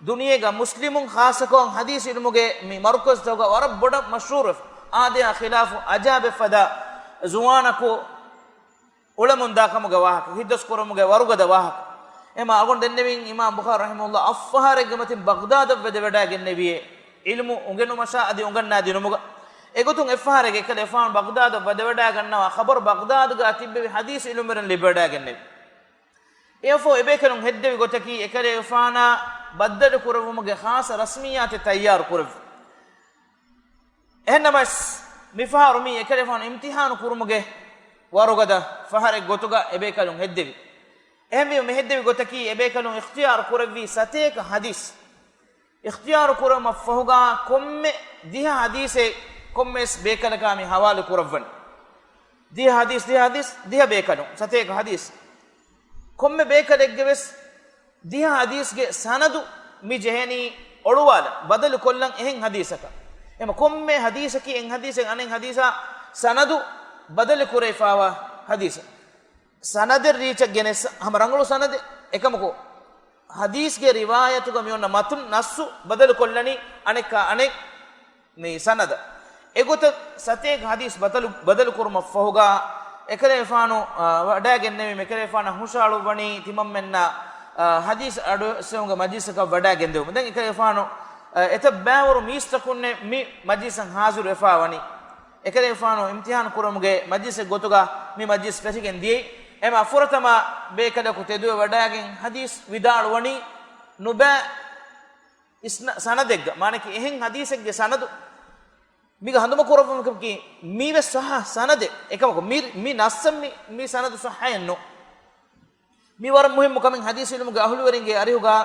ދުނިޔޭގަ މުސްލިމުން ޚާއްޞަކޮށް ޙަދީޘް ޢިލްމުގެ މި މަރުކަޒުތަކުގަ ވަރަށް ބޮޑަށް މަޝްހޫރުވެފަ. އާދަޔާ ޚިލާފު އަޖާބެއް ފަދަ ޒުވާނަކު އުޅެމުންދާ ކަމުގެ ވާހަކަ، ހިތްދަސްކުރުމުގެ ވަރުގަދަ ވާހަކަ. އެމާ އަޅުގަނޑު ދެންނެވިން އިމާމް ބުޚާރީ ރަޙިމަހުﷲ އަށްފަހަރެއްގެ މަތިން ބަޣްދާދަށް ވަދެވަޑައިގެންނެވިއޭ ޢިލްމު އުނގެނުމަށާ އަދި އުނގަންނާދިނުމުގަ. އެގޮތުން އެއްފަހަރެއްގެ އެކަލޭގެފާނު ބަޣްދާދަށް ވަދެވަޑައިގަންނަވާ ޚަބަރު ބަޣްދާދުގަ ތިއްބެވި ޙަދީޘް ޢިލްމުވެރިން ލިބިވަޑައިގެންނެވި. އެއަށްފަހު އެބޭކަލުން ހެއްދެވި ގޮތަކީ އެކަލޭގެފާނާ ބައްދަލު ކުރެއްވުމުގެ ޚާއްޞަ ރަސްމިއްޔާތެއް ތައްޔާރު ކުރެއްވި. އެހެންނަމަވެސް، މިފަހަރު މީ އެކަލޭގެފާނު އިމްތިޙާނު ކުރުމުގެ ވަރުގަދަ ފަހަރެއް ގޮތުގަ އެބޭކަލުން ހެއްދެވި. އެހެންވީމަ، މި ހެއްދެވި ގޮތަކީ އެބޭކަލުން އިޚްތިޔާރު ކުރެއްވީ ސަތޭކަ ޙަދީޘް. އިޚްތިޔާރު ކުރުމަށްފަހުގަ ކޮންމެ ދިހަ ޙަދީޘެއް ކޮންމެވެސް ބޭކަލަކާ މި ޙަވާލު ކުރައްވަން. ދިހަ ޙަދީޘް، ދިހަ ޙަދީޘް، ދިހަ ބޭކަލުން ސަތޭކަ ޙަދީޘް. ކޮންމެ ބޭކަލެއްގެ ވެސް ދިހަ ޙަދީޘްގެ ސަނަދު މި ޖެހެނީ އޮޅުވާލަން، ބަދަލު ކޮށްލަން އެހެން ޙަދީޘަކަށް. އެމަ ކޮންމެ ޙަދީޘަކީ އެއް ޙަދީޘެއް އަނެއް ޙަދީޘާ ސަނަދު ބަދަލު ކުރެވިފާވާ ޙަދީޘެއް. ސަނަދެއް ރީއްޗަށް ގެނެސް ހަމަ ރަނގަޅު ސަނަދެއް. އެކަމަކު، ޙަދީޘްގެ ރިވާޔަތުގަ މި އޮންނަ މަތުން ނައްޞު ބަދަލު ކޮށްލަނީ އަނެއްކާ އަނެއް މި ސަނަދަށް. އެގޮތަށް ސަތޭކަ ޙަދީޘް ބަދަލު، ބަދަލު ކުރުމަށްފަހުގަ އެކަލޭގެފާނު، އާ، ވަޑައިގެންނެވީ އެކަލޭގެފާނަށް ހުށަހަޅުއްވަނީ ތިމަންމެންނަށް، އާ، ޙަދީޘް އަޑުއެއްސެވުމުގެ މަޖިލިސަކަށް ވަޑައިގެންދެވުމަށް. ދެން އެކަލޭގެފާނު، އާ، އެތައް ބައިވަރު މީސްތަކުންނެއް މި މަޖިލިސަށް ޙާޟިރު ވެފާ ވަނީ. އެކަލޭގެފާނު އިމްތިޙާނު ކުރުމުގެ މަޖިލިސެއް ގޮތުގަ މި މަޖިލިސް ފެށިގެން ދިޔައީ. އެމާ ފުރަތަމަ ބޭކަލަކު ތެދުވެ ވަޑައިގެން ޙަދީޘް ވިދާޅުވަނީ ނުބައި އިސްނަ-، ސަނަދެއްގަ، މާނަކީ އެހެން ޙަދީޘެއްގެ ސަނަދު މީގަ ހަނދުމަކުރައްވަމަކީ، މީވެސް ޞައްޙަ ސަނަދެއް. އެކަމަކު، މި، މި ނައްޞަށް މި، މި ސަނަދު ޞައްޙައެއް ނޫން. މި ވަރަށް މުހިއްމު ކަމެއް ޙަދީޘް ޢިލްމުގެ އަހުލުވެރިންގެ އަރިހުގަ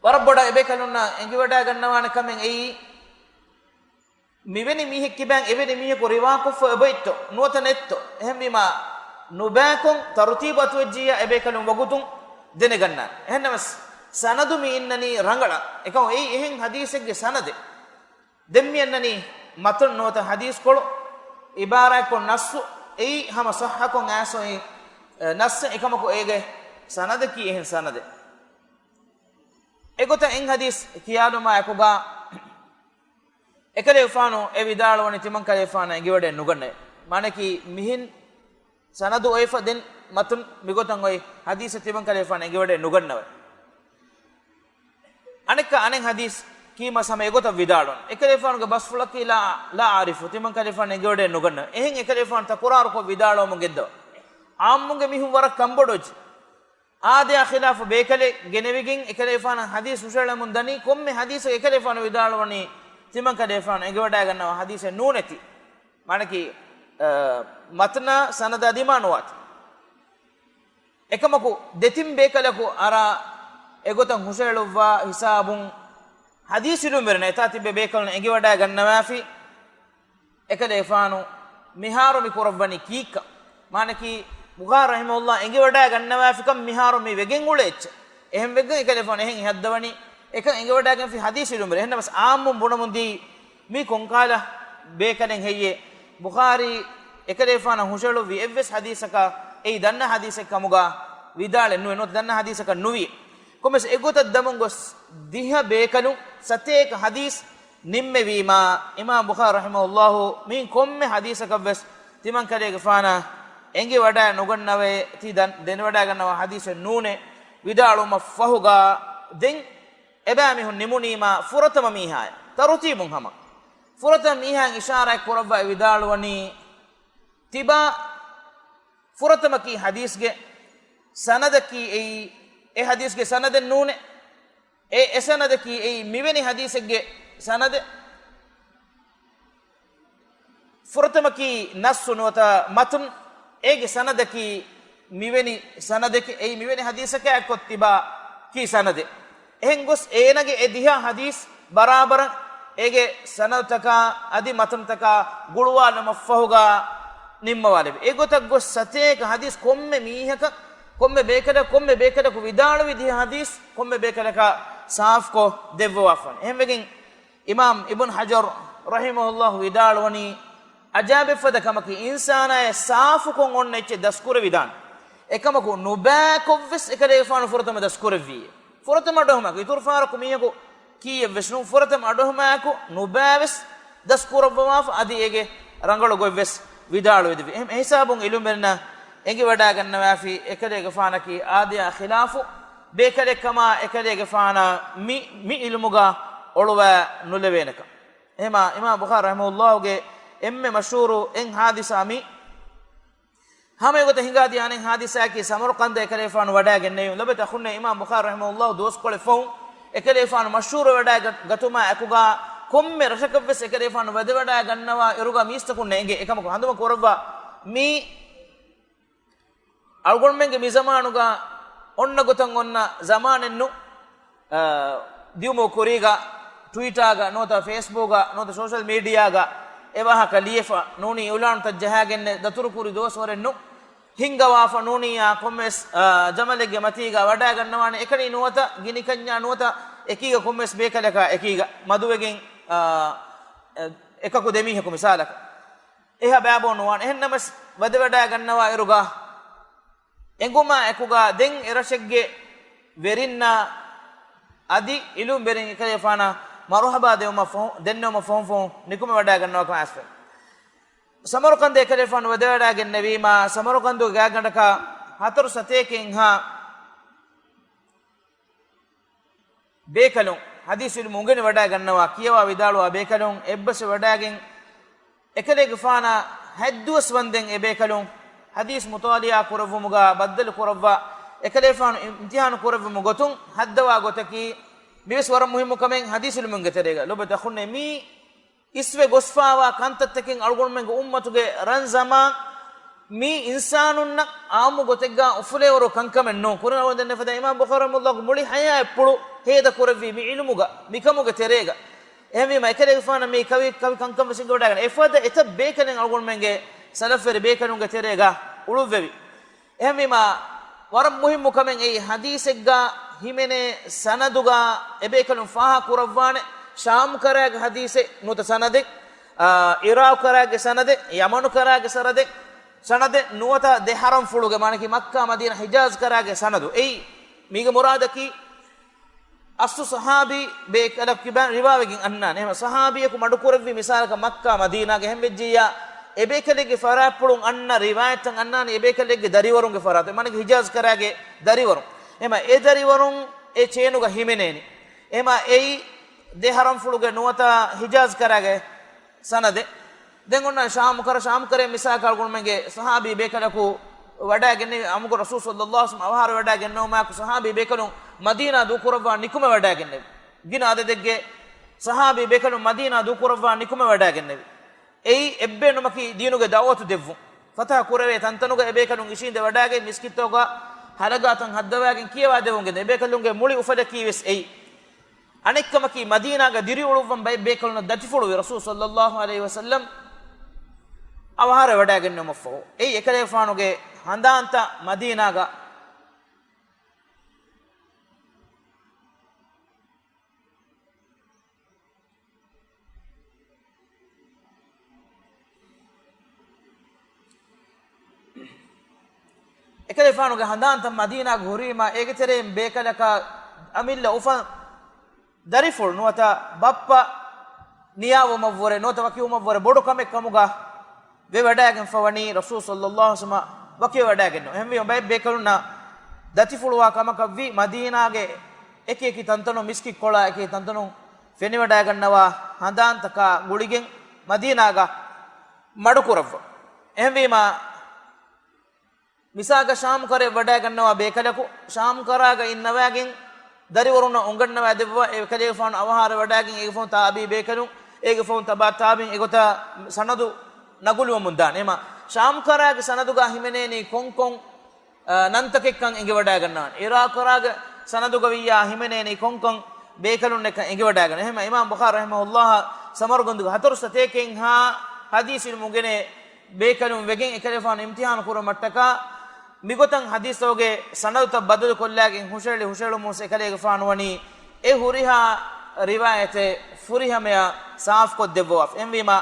ވަރަށް ބޮޑަށް އެބޭކަލުންނަށް އެނގިވަޑައިގަންނަވާނެ ކަމެއް އެއީ، މިވެނި މީހެއް ކިބައިން އެވެނި މީހަކު ރިވާކޮށްފަ އެބައޮތްތޯ ނުވަތަ ނެތްތޯ؟ އެހެންވީމާ، ނުބައިކޮށް ތަރުތީބު އަތުވެއްޖިއްޔާ އެބޭކަލުން ވަގުތުން ދެނެގަންނާނެ. އެހެންނަމަސް، ސަނަދު މި އިންނަނީ ރަނގަޅަށް. އެކަމަކު އެއީ އެހެން ޙަދީޘެއްގެ ސަނަދެއް. ދެން މި އަންނަނީ މަތުން ނުވަތަ ޙަދީޘްކޮޅު، ޢިބާރާތްކޮޅު، ނައްޞު، އެއީ ހަމަ ޞައްޙަކޮށް އައިސް އޮތް، އެ، ނައްޞެއް. އެކަމަކު އޭގެ ސަނަދަކީ އެހެން ސަނަދެއް. އެގޮތަށް އެއް ޙަދީޘް ކިޔާލުމާ އެކުގަ، އެކަލޭގެފާނު އެ ވިދާޅުވަނީ ތިމަންކަލޭގެފާނަށް އެނގިވަޑައެއް ނުގަންނަވައި. މާނައަކީ މިހެން ސަނަދު އޮތްފަ ދެން މަތުން މިގޮތަށް އޮތް ޙަދީޘެއް ތިމަންކަލޭގެފާނަށް އެނގިވަޑައެއް ނުގަންނަވައި. އަނެއްކާ އަނެއް ޙަދީޘް ކީމަސް ހަމަ އެގޮތަށް ވިދާޅުވަން. އެކަލޭގެފާނުގެ ބަސްފުޅަކީ ލާ، ލާ އަޢުރިފު، ތިމަންކަލޭގެފާނަށް އެނގިވަޑައެއް ނުގަންނަވައި. އެހެން އެކަލޭގެފާނު ތަކުރާރުކޮށް ވިދާޅުވަމުން ގެންދަވާ. ޢާއްމުންގެ މީހުން ވަރަށް ކަންބޮޑުވެއްޖެ. އާދަޔާ ޚިލާފު ބޭކަލެއް ގެނެވިގެން އެކަލޭގެފާނަށް ޙަދީޘް ހުށައެޅަމުން ދަނީ، ކޮންމެ ޙަދީޘެއް އެކަލޭގެފާނު ވިދާޅުވަނީ ތިމަންކަލޭގެފާނު އެނގިވަޑައިގަންނަވާ ޙަދީޘެއް ނޫނޭތީ. މާނައަކީ، އަ، މަތްނާ ސަނަދާ ދިމާ ނުވާތީ. އެކަމަކު، ދެތިން ބޭކަލަކު އަރާ އެގޮތަށް ހުށައެޅުއްވާ ޙިސާބުން ޙަދީޘް ޢިލްމުވެރިންނަށް އެތާ ތިބި ބޭކަލުން އެނގިވަޑައިގަންނަވާފި. އެކަލޭގެފާނު މިހާރު މި ކުރައްވަނީ ކީއްކަ؟ މާނައަކީ، ބުޚާރީ ރަޙިމަހުﷲ އެނގިވަޑައިގަންނަވާފިކަން މިހާރު މި ވެގެން އުޅޭ އެއްޗެއް. އެހެން ވެގެން އެކަލޭގެފާނު އެހެން އެހައްދަވަނީ، އެކަން އެނގިވަޑައިގެންފި ޙަދީޘް ޢިލްމުވެރިން. އެހެންނަމަސް ޢާއްމުން ބުނަމުންދީ، މީ ކޮންކަހަލަ ބޭކަލެއް ހެއްޔޭ؟ ބުޚާރީ އެކަލޭގެފާނަށް ހުށައެޅުއްވި އެއްވެސް ޙަދީޘަކަށް އެއީ ދަންނަ ޙަދީޘެއް ކަމުގަ ވިދާޅެއް ނުވޭ، ނުވަތަ ދަންނަ ޙަދީޘަކަށް ނުވި. ކޮންމެސް އެގޮތަށް ދަމުން ގޮސް ދިހަ ބޭކަލުން ސަތޭކަ ޙަދީޘް ނިންމެވީމާ، އިމާމް ބުޚާރީ ރަޙިމަހުﷲ މިއިން ކޮންމެ ޙަދީޘަކަށްވެސް ތިމަންކަލޭގެފާނަށް އެނގިވަޑައި ނުގަންނަވައޭ، ތީ ދަން-، ދެނެވަޑައިގަންނަވާ ޙަދީޘެއް ނޫނޭ ވިދާޅުވުމަށްފަހުގަ، ދެން އެބައިމީހުން ނިމުނީމާ ފުރަތަމަ މީހާއެއް ތަރުތީބުން ހަމަ. ފުރަތަމަ މީހާއަށް އިޝާރާތް ކުރައްވާ ވިދާޅުވަނީ، ތިބާ ފުރަތަމަކީ ޙަދީޘްގެ ސަނަދަކީ އެއީ އެ ޙަދީޘްގެ ސަނަދެއް ނޫނޭ. އެ، އެ ސަނަދަކީ އެއީ މިވެނި ޙަދީޘެއްގެ ސަނަދެއް. ފުރަތަމަކީ ނައްޞު ނުވަތަ މަތުން، އޭގެ ސަނަދަކީ މިވެނި ސަނަދެކޭ، އެއީ މިވެނި ޙަދީޘަކާ އެއްކޮށް ތިބާ ކީ ސަނަދެއް. އެހެން ގޮސް އޭނަގެ އެ ދިހަ ޙަދީޘް ބަރާބަރަށް އޭގެ ސަނަދުތަކާ އަދި މަތުންތަކާ ގުޅުވާލުމަށްފަހުގާ ނިންމަވާލެވި. އެގޮތަށް ގޮސް ސަތޭކަ ޙަދީޘް ކޮންމެ މީހަކަށް، ކޮންމެ ބޭކަލަ، ކޮންމެ ބޭކަލަކު ވިދާޅުވި ދިހަ ޙަދީޘް ކޮންމެ ބޭކަލަކާ ސާފުކޮށް ދެއްވަވާފަވަނީ. އެހެންވެގެން އިމާމް އިބްނު ޙަޖަރު ރަޙިމަހުﷲ ވިދާޅުވަނީ، އަޖާބެއްފަދަ ކަމަކީ، އިންސާނާއަށް ސާފުކޮށް އޮންނަ އެއްޗެއް ދަސްކުރެވިދާނެ. އެކަމަކު، ނުބައިކޮށްވެސް އެކަލޭގެފާނު ފުރަތަމަ ދަސްކުރެއްވީ. ފުރަތަމަ އަޑުއެހުމާއެކު، އިތުރު ފަހަރަކު މީހަކު ކީއެއްވެސް ނޫން، ފުރަތަމަ އަޑުއެހުމާއެކު ނުބައިވެސް ދަސްކުރައްވަވާފަ، އަދި އޭގެ ރަނގަޅު ގޮތްވެސް ވިދާޅުވެދެވި. އެހެން އެހިސާބުން އިލްމުވެރިންނަށް އެނގިވަޑައިގަންނަވާފި، އެކަލޭގެފާނަކީ އާދަޔާ ޚިލާފު ބޭކަލެއްކަމާ، އެކަލޭގެފާނަށް މި، މި އިލްމުގަ އޮޅުވާ ނުލެވޭނެކަން. އެހެމާ، އިމާމް ބުޚާރީ ރަޙިމަހުﷲގެ އެންމެ މަޝްހޫރު އެއް ޙާދިސާ މީ. ހަމަ އެގޮތަށް ހިނގާދިޔަ އަނެއް ޙާދިސާއަކީ، ސަމަރުޤަންދަށް އެކަލޭފާނު ވަޑައިގެންނެވީ. ލޮބުވެތި އަޚުންނޭ، އިމާމް ބުޚާރީ ރަޙިމަހުﷲ ދުވަސްކޮޅެއް ފަހުން އެކަލޭފާނު މަޝްހޫރު ވަޑައިގަ-، ގަތުމާ އެކުގާ، ކޮންމެ ރަށަކަށްވެސް އެކަލޭފާނު ވަދެވަޑައިގަންނަވާ އިރުގަ މީސްތަކުންނަށް އެނގޭ. އެކަމަކު ހަނދުމަ ކުރައްވާ، މީ އަޅުގަނޑުމެންގެ މި ޒަމާނުގަ އޮންނަ ގޮތަށް އޮންނަ ޒަމާނެއްނު. އާ، ދިއުމު ކުރީގަ، ޓްވިޓާގަ ނުވަތަ ފޭސްބުކްގަ ނުވަތަ ސޯޝަލް މީޑިއާގަ އެ ވާހަކަ ލިޔެފަ ނޫނީ، އިއުލާނުތައް ޖަހާގެންނެއް ދަތުރުކުރި ދުވަސްވަރެއްނު. ހިންގަވާފަ ނޫނިއްޔާ ކޮންމެސް، އާ، ޖަމަލެއްގެ މަތީގަ ވަޑައިގަންނަވާނެ އެކަނި ނުވަތަ ގިނިކަންޏާ ނުވަތަ އެކީގަ ކޮންމެސް ބޭކަލަކާ އެކީގަ މަދުވެގެން، އާ، އެ، އެކަކު ދެމީހަކު މިސާލަކަށް. އެހާ ބައިބޯ ނުވާނެ. އެހެންނަމަސް ވަދެވަޑައިގަންނަވާ އިރުގަ އެނގުމާ އެކުގަ ދެން އެރަށެއްގެ ވެރިންނާ އަދި އިލުމްވެރިން އެކަލޭފާނަށް މަރުޙަބާ ދެވުމަށް ފަހު، ދެންނެވުމަށް ފަހުން ފަހުން ނިކުމެވަޑައިގަންނަވާކަމަށް އައިސްފަ. ސަމަރުޤަންދަށް އެކަލޭފާނު ވަދެވަޑައިގެންނެވީމާ، ސަމަރުޤަންދުގެ ގާތްގަނޑަކަށް ހަތަރު ސަތޭކައެއްހާ ބޭކަލުން ޙަދީޘް އިލްމު އުނގެނި ވަޑައިގަންނަވާ، ކިޔަވާ ވިދާޅުވާ ބޭކަލުން އެއްބަސްވެ ވަޑައިގެން، އެކަލޭގެފާނާ ހަތްދުވަސް ވަންދެން އެބޭކަލުން ޙަދީޘް މުޠާލަޢާ ކުރެއްވުމުގަ ބައްދަލު ކުރައްވާ، އެކަލޭފާނު އިމްތިޙާނު ކުރެއްވުމުގެ ގޮތުން ހައްދަވާ ގޮތަކީ، މިވެސް ވަރަށް މުހިއްމު ކަމެއް ޙަދީޘް އިލްމުގެ ތެރޭގަ. ލޮބުވެތި އަޚުންނޭ، މީ އިސްވެ ގޮސްފާވާ ކަންތައްތަކެއް އަޅުގަނޑުމެންގެ އުއްމަތުގެ ރަން ޒަމާން މީ އިންސާނުންނަށް އާއްމު ގޮތެއްގަ އުފުލޭވަރު ކަންކަމެއް ނޫން. ކުރިން އަޅުގަނޑު ދެންނެވި ފަދަ އިމާމް ބުޚާރީ ރަޙިމަހުﷲގެ މުޅި ޙަޔާތްޕުޅު ހޭދަ ކުރެއްވީ މި ޢިލްމުގަ، މިކަމުގެ ތެރޭގަ. އެހެންވީމަ، އެކަލޭގެފާނަށް މީ ކަވި، ކަވި ކަންކަން ވެސް އެނގިވަޑައިގަންނަވާ. އެފަދަ އެތައް ބޭކަލެއް އަޅުގަނޑުމެންގެ ސަލަފްވެރި ބޭކަލުންގެ ތެރޭގަ އުޅުއްވެވި. އެހެންވީމަ، ވަރަށް މުހިއްމު ކަމެއް އެއީ، ޙަދީޘެއްގަ ހިމެނޭ ސަނަދުގަ އެބޭކަލުން ފާހަގަ ކުރައްވާނެ، ޝާމް ކަރާގެ ޙަދީޘެއް ނުވަތަ ސަނަދެއް، އާ، ޢިރާޤު ކަރާގެ ސަނަދެއް، ޔަމަނު ކަރާގެ ސަނަދެއް، ސަނަދެއް ނުވަތަ ދެ ޙަރަމްފުޅުގެ، މާނައަކީ މައްކާ، މަދީނާ، ޙިޖާޒް ކަރާގެ ސަނަދު. އެއީ، މީގެ މުރާދަކީ، އަސްލު ޞަޙާބީ ބޭކަލަކު ކިބައިން ރިވާވެގެން އަންނާނެ. އެހެން ޞަޙާބީއަކު މަޑުކުރެއްވި މިސާލަކަށް މައްކާ މަދީނާގެ އެހެން ވެއްޖިއްޔާ، އެބޭކަލެއްގެ ފަރާތްޕުޅުން އަންނަ ރިވާޔަތްތައް އަންނާނީ އެބޭކަލެއްގެ ދަރިވަރުންގެ ފަރާތުން. މާނައަކީ ޙިޖާޒް ކަރާގެ ދަރިވަރުން. އެހެމަ އެ ދަރިވަރުން އެ ޗޭނުގަ ހިމެނޭނީ. އެހެމަ އެއީ ދެ ޙަރަމްފުޅުގެ ނުވަތަ ޙިޖާޒް ކަރާގެ ސަނަދެއް. ދެން އޮންނަ ޝާމު ކަރ، ޝާމު ކަރޭ މިސާލަކަށް އަޅުގަނޑުމެންގެ ޞަޙާބީ ބޭކަލަކު ވަޑައިގެންނެވި، އަމުގަ ރަސޫލު ޞައްލައްލާހު ޢަލައިހި ވަސައްލަމަ އަވަހާރަވެވަޑައިގެންނެވުމާއެކު ޞަޙާބީ ބޭކަލުން މަދީނާ ދޫކުރައްވާ ނިކުމެވަޑައިގެންނެވި. ގިނަ އަދަދެއްގެ ޞަޙާބީ ބޭކަލުން މަދީނާ ދޫކުރައްވާ ނިކުމެވަޑައިގެންނެވި. އެއީ އެއްބޭނުމަކީ ދީނުގެ ދަޢުވަތު ދެއްވުން. ފަތަޙަ ކުރެވޭ ތަންތަނުގަ އެބޭކަލުން އިށީނދެވަޑައިގެން މިސްކިތްތަކުގަ ހަލަގާތައް ހައްދަވައިގެން ކިޔަވާދެވުން ގެންދަ. އެބޭކަލުންގެ މުޅި އުފަލަކީ ވެސް އެއީ. އަނެއްކަމަކީ، މަދީނާގަ ދިރިއުޅުއްވަން ބައެއް ބޭކަލުންނަށް ދަތިފުޅުވި ރަސޫލު ޞައްލައްލާހު ޢަލައިހި ވަސައްލަމް އަވަހާރަވެވަޑައިގެންނެވުމަށްފަހު. އެއީ އެކަލޭގެފާނުގެ ހަނދާންތައް މަދީނާގަ. އެކަލޭގެފާނުގެ ހަނދާންތައް މަދީނާގަ ހުރީމާ، އޭގެ ތެރެއިން ބޭކަލަކާ އަމިއްލަ އުފަން ދަރިފުޅު ނުވަތަ ބައްޕަ ނިޔާވުމަށްވުރެ ނުވަތަ ވަކިވުމަށްވުރެ ބޮޑު ކަމެއް ކަމުގަ ވެވަޑައިގެންފަވަނީ ރަސޫލު ޞައްލައްލާހު ޢަލައިހި ވަސައްލަމަ ވަކިވެވަޑައިގެންނެވުން. އެހެންވީމަ ބައެއް ބޭކަލުންނަށް ދަތިފުޅުވާ ކަމަކަށްވީ މަދީނާގެ އެކި އެކި ތަންތަނުން މިސްކިތްކޮޅާ އެކި ތަންތަނުން ފެނިވަޑައިގަންނަވާ ހަނދާންތަކާ ގުޅިގެން މަދީނާގަ މަޑުކުރައްވަ. އެހެންވީމަ މިސާލަކަށް ޝާމް ކަރައަށް ވަޑައިގަންނަވާ ބޭކަލަކު، ޝާމް ކަރާގަ އިންނަވާގެން ދަރިވަރުންނަށް އުނގަންނަވާ ދެއްވާ، އެކަލޭގެފާނު އަވަހާރަ ވަޑައިގެން އޭގެފަހުން ތާބީ ބޭކަލުން، އޭގެފަހުން ތަބާ ތާބީން އެގޮތަށް ސަނަދު ނަގުލުވަމުން ދާނެ. އެމަ ޝާމް ކަރާގެ ސަނަދުގަ ހިމެނޭނީ ކޮންކޮން، އަ، ނަންތަކެއްކަން އެނގިވަޑައިގަންނާނެ. އިރާޤު ކަރާގެ ސަނަދުގަ ވިއްޔާ ހިމެނޭނީ ކޮންކޮން ބޭކަލުންނެއްކަން އެނގިވަޑައިގަންނާނެ. އެހެމަ އިމާމް ބުޚާރީ ރަޙިމަހުﷲ ސަމަރުގަންދުގެ ހަތަރު ސަތޭކައެއްހާ ޙަދީޘް ޢިލްމު އުނގެނޭ ބޭކަލުން ވެގެން އެކަލޭގެފާނު އިމްތިޙާނު ކުރުމަށްޓަކާ، މިގޮތަށް ޙަދީޘްތަކުގެ ސަނަދުތައް ބަދަލުކޮށްލާގެން ހުށައެޅި ހުށައެޅުމުން އެކަލޭގެފާނު ވަނީ އެ ހުރިހާ ރިވާޔަތެއް ފުރިހަމަޔަށް ސާފުކޮށްދެއްވަވާފަ. އެހެންވީމާ،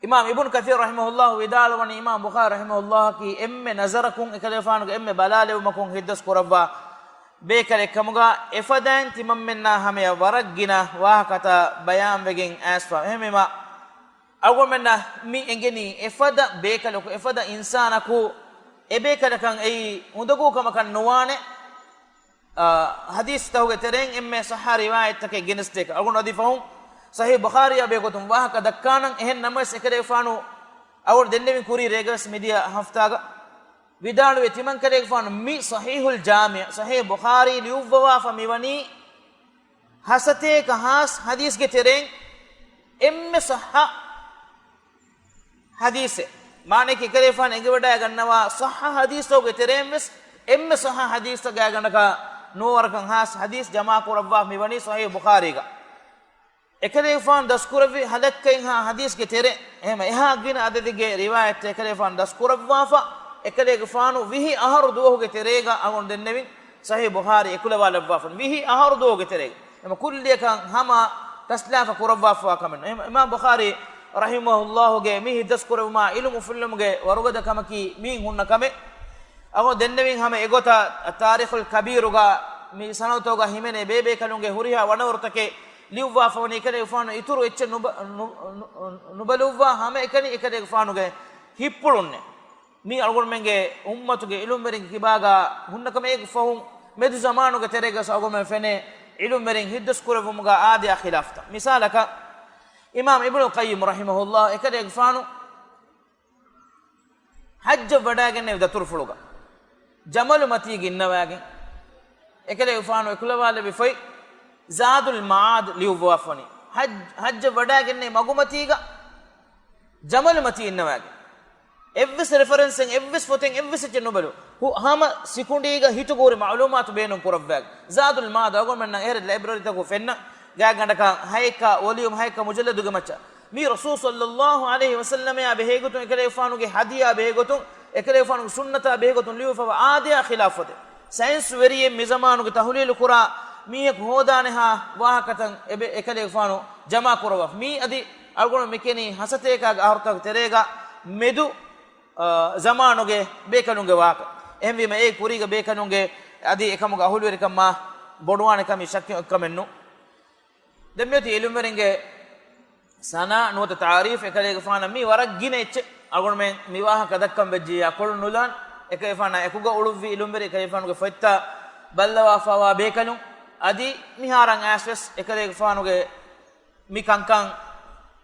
އިމާމް އިބްނު ކަޘީރު ރަޙިމަހުﷲ ވިދާޅުވަނީ، އިމާމް ބުޚާރީ ރަޙިމަހުﷲއަކީ އެންމެ ނަޒަރަކުން އެކަލޭގެފާނުގެ އެންމެ ބަލާލެވުމަކުން ހިތްދަސް ކުރައްވާ ބޭކަލެއްކަމުގަ، އެފަދައިން ތިމަންމެންނާ ހަމަޔަށް ވަރަށް ގިނަ ވާހަކަތައް ބަޔާންވެގެން އައިސްފަ. އެހެންވީމާ، އަޅުގަނޑުމެންނަށް މި އެނގެނީ އެފަދަ ބޭކަލަކު، އެފަދަ އިންސާނަކު އެބޭކަލަކަށް އެއީ އުނދަގޫ ކަމަކަށް ނުވާނެ. އާ، ޙަދީޘްތަކުގެ ތެރެއިން އެންމެ ޞައްޙަ ރިވާޔަތްތަކެއް ގެނެސްދޭކަށް. އަޅުގަނޑު އަދި ފަހުން ޞަޙީޙު ބުޚާރީއާ ބެހޭގޮތުން ވާހަކަ ދައްކާނަން. އެހެން ނަމަވެސް އެކަލޭގެފާނު އަޅުގަނޑު ދެންނެވިން ކުރީ ރޭގަވެސް މިދިޔަ ހަފްތާގަ ވިދާޅުވެ ތިމަންކަލޭގެފާނު މި ޞަޙީޙުލް ޖާމިޢު، ޞަޙީޙު ބުޚާރީ ލިޔުއްވަވާފަ މިވަނީ ހަސަތޭކަ ހާސް ޙަދީޘްގެ ތެރެއިން އެންމެ ޞައްޙަ ޙަދީޘެއް. މާނައަކީ އެކަލޭގެފާނު އެނގިވަޑައިގަންނަވާ ޞައްޙަ ޙަދީޘްތަކުގެ ތެރެއިން ވެސް އެންމެ ޞައްޙަ ޙަދީޘްތައް ގާތްގަނޑަކަށް ނުވަ ވަރަކަށް ހާސް ޙަދީޘް ޖަމާކުރައްވާ މިވަނީ ޞަޙީޙު ބުޚާރީގަ. އެކަލޭގެފާނު ދަސްކުރެއްވި ހަލައްކައެއްހާ ޙަދީޘްގެ ތެރެ، އެހެމަ އެހާ ގިނަ އަދަދެއްގެ ރިވާޔަތްތައް އެކަލޭގެފާނު ދަސްކުރައްވާފަ، އެކަލޭގެފާނު ވިހި އަހަރު ދުވަހުގެ ތެރޭގަ އަޅުގަނޑު ދެންނެވިން ޞަޙީޙު ބުޚާރީ އެކުލަވާލައްވާފަ ވިހި އަހަރު ދުވަހުގެ ތެރޭގަ. އެމަ ކުއްލިއަކަށް ހަމަ ތަސްލާފަ ކުރައްވާފަވާ ކަމެއް ނޫން. އެމަ އިމާމް ބުޚާރީ ރަޙިމަހުﷲގެ މި ހިތްދަސްކުރެވުމާ ޢިލްމު އުފުއްލުމުގެ ވަރުގަދަ ކަމަކީ މިއިން ހުންނަ ކަމެއް. އަޅުގަނޑު ދެންނެވިން ހަމަ އެގޮތަށް ތާރީޚުލް ކަބީރުގަ މި ސަނަދުތަކުގަ ހިމެނޭ ބޭބޭކަލުންގެ ހުރިހާ ވަނަވަރުތަކެއް ލިޔުއްވާފަވަނީ އެކަލޭގެފާނު އިތުރު އެއްޗެއް ނުބަ-، ނު-، ނު-، ނުބަލުއްވާ ހަމައެކަނި އެކަލޭގެފާނުގެ ހިތްޕުޅުންނޭ. މީ އަޅުގަނޑުމެންގެ އުއްމަތުގެ ޢިލްމުވެރިންގެ ކިބާގަ ހުންނަ ކަމެއް. އޭގެ ފަހުން މެދު ޒަމާނުގެ ތެރޭގަސް އަޅުގަނޑުމެން ފެނޭ ޢިލްމުވެރިން ހިތްދަސްކުރެއްވުމުގަ އާދަޔާ ޚިލާފުތައް. މިސާލަކަށް، އިމާމް އިބްނުލް ޤައްޔިމް ރަޙިމަހުﷲ އެކަލޭގެފާނު ޙައްޖަށް ވަޑައިގެންނެވި ދަތުރުފުޅުގަ ޖަމަލު މަތީގަ އިންނަވާގެން، އެކަލޭގެފާނު އެކުލަވާލެއްވި ފޮތް ޒާދުލް މަޢާދް ލިޔުއްވަވާފަވަނީ. ޙައްޖް-، ޙައްޖަށް ވަޑައިގެންނެވި މަގުމަތީގަ ޖަމަލު މަތީ އިންނަވާގެން، އެއްވެސް ރެފަރެންސެއް، އެއްވެސް ފޮތެއް، އެއްވެސް އެއްޗެއް ނުބަލު. ހު-، ހަމަ ސިކުނޑީގަ ހިތުގަ ހުރި މަޢުލޫމާތު ބޭނުން ކުރައްވާގެން. ޒާދުލް މަޢާދް އަޅުގަނޑުމެންނަށް އެހެރެ ލައިބްރަރީތަކު ފެންނަ ގާތްގަނޑަކަށް ހައެއްކަ ވޮލިއުމް، ހައެއްކަ މުޖައްލަދުގެ މައްޗަށް މީ ރަސޫލު ޞައްލައްލާހު ޢަލައިހި ވަސައްލަމައާ ބެހޭގޮތުން، އެކަލޭގެފާނުގެ ހަދީއާ ބެހޭގޮތުން، އެކަލޭގެފާނުގެ ސުންނަތާ ބެހޭގޮތުން ލިޔުއްވާފަވާ އާދަޔާ ޚިލާފު ފޮތެއް. ސައިންސް ވެރިއެއް މިޒަމާނުގެ ތަޙުލީލު ކުރާ މީހަކު ހޯދާނެހާ ވާހަކަތައް އެބެ-، އެކަލޭގެފާނު ޖަމާކުރައްވާފަ. މީ އަދި އަޅުގަނޑު މިކެނީ ހަސަތޭކާގެ އަހަރުތަކުގެ ތެރޭގަ މެދު، އާ، ޒަމާނުގެ ބޭކަލުންގެ ވާހަކަ. އެހެންވީމަ އޭގެ ކުރީގަ ބޭކަލުންގެ އަދި އެކަމުގެ އަހުލުވެރިކަމާ ބޮޑުވާނެ ކަމީ ޝައްކެއް އޮތްކަމެއް ނޫން. ދެން މިއޮތީ ޢިލްމުވެރިންގެ ސަނާ ނުވަތަ ތާރީފް. އެކަލޭގެފާނަށް މީ ވަރަށް ގިނަ އެއްޗެއް އަޅުގަނޑުމެން މި ވާހަކަ ދައްކަން ވެއްޖިއްޔާ ކޮޅު ނުލާން. އެކަލޭގެފާނާ އެކުގަ އުޅުއްވި ޢިލްމުވެރި، އެކަލޭގެފާނުގެ ފޮތްތައް ބައްލަވާފަވާ ބޭކަލުން، އަދި މިހާރަށް އައިސް ވެސް އެކަލޭގެފާނުގެ މި ކަންކަން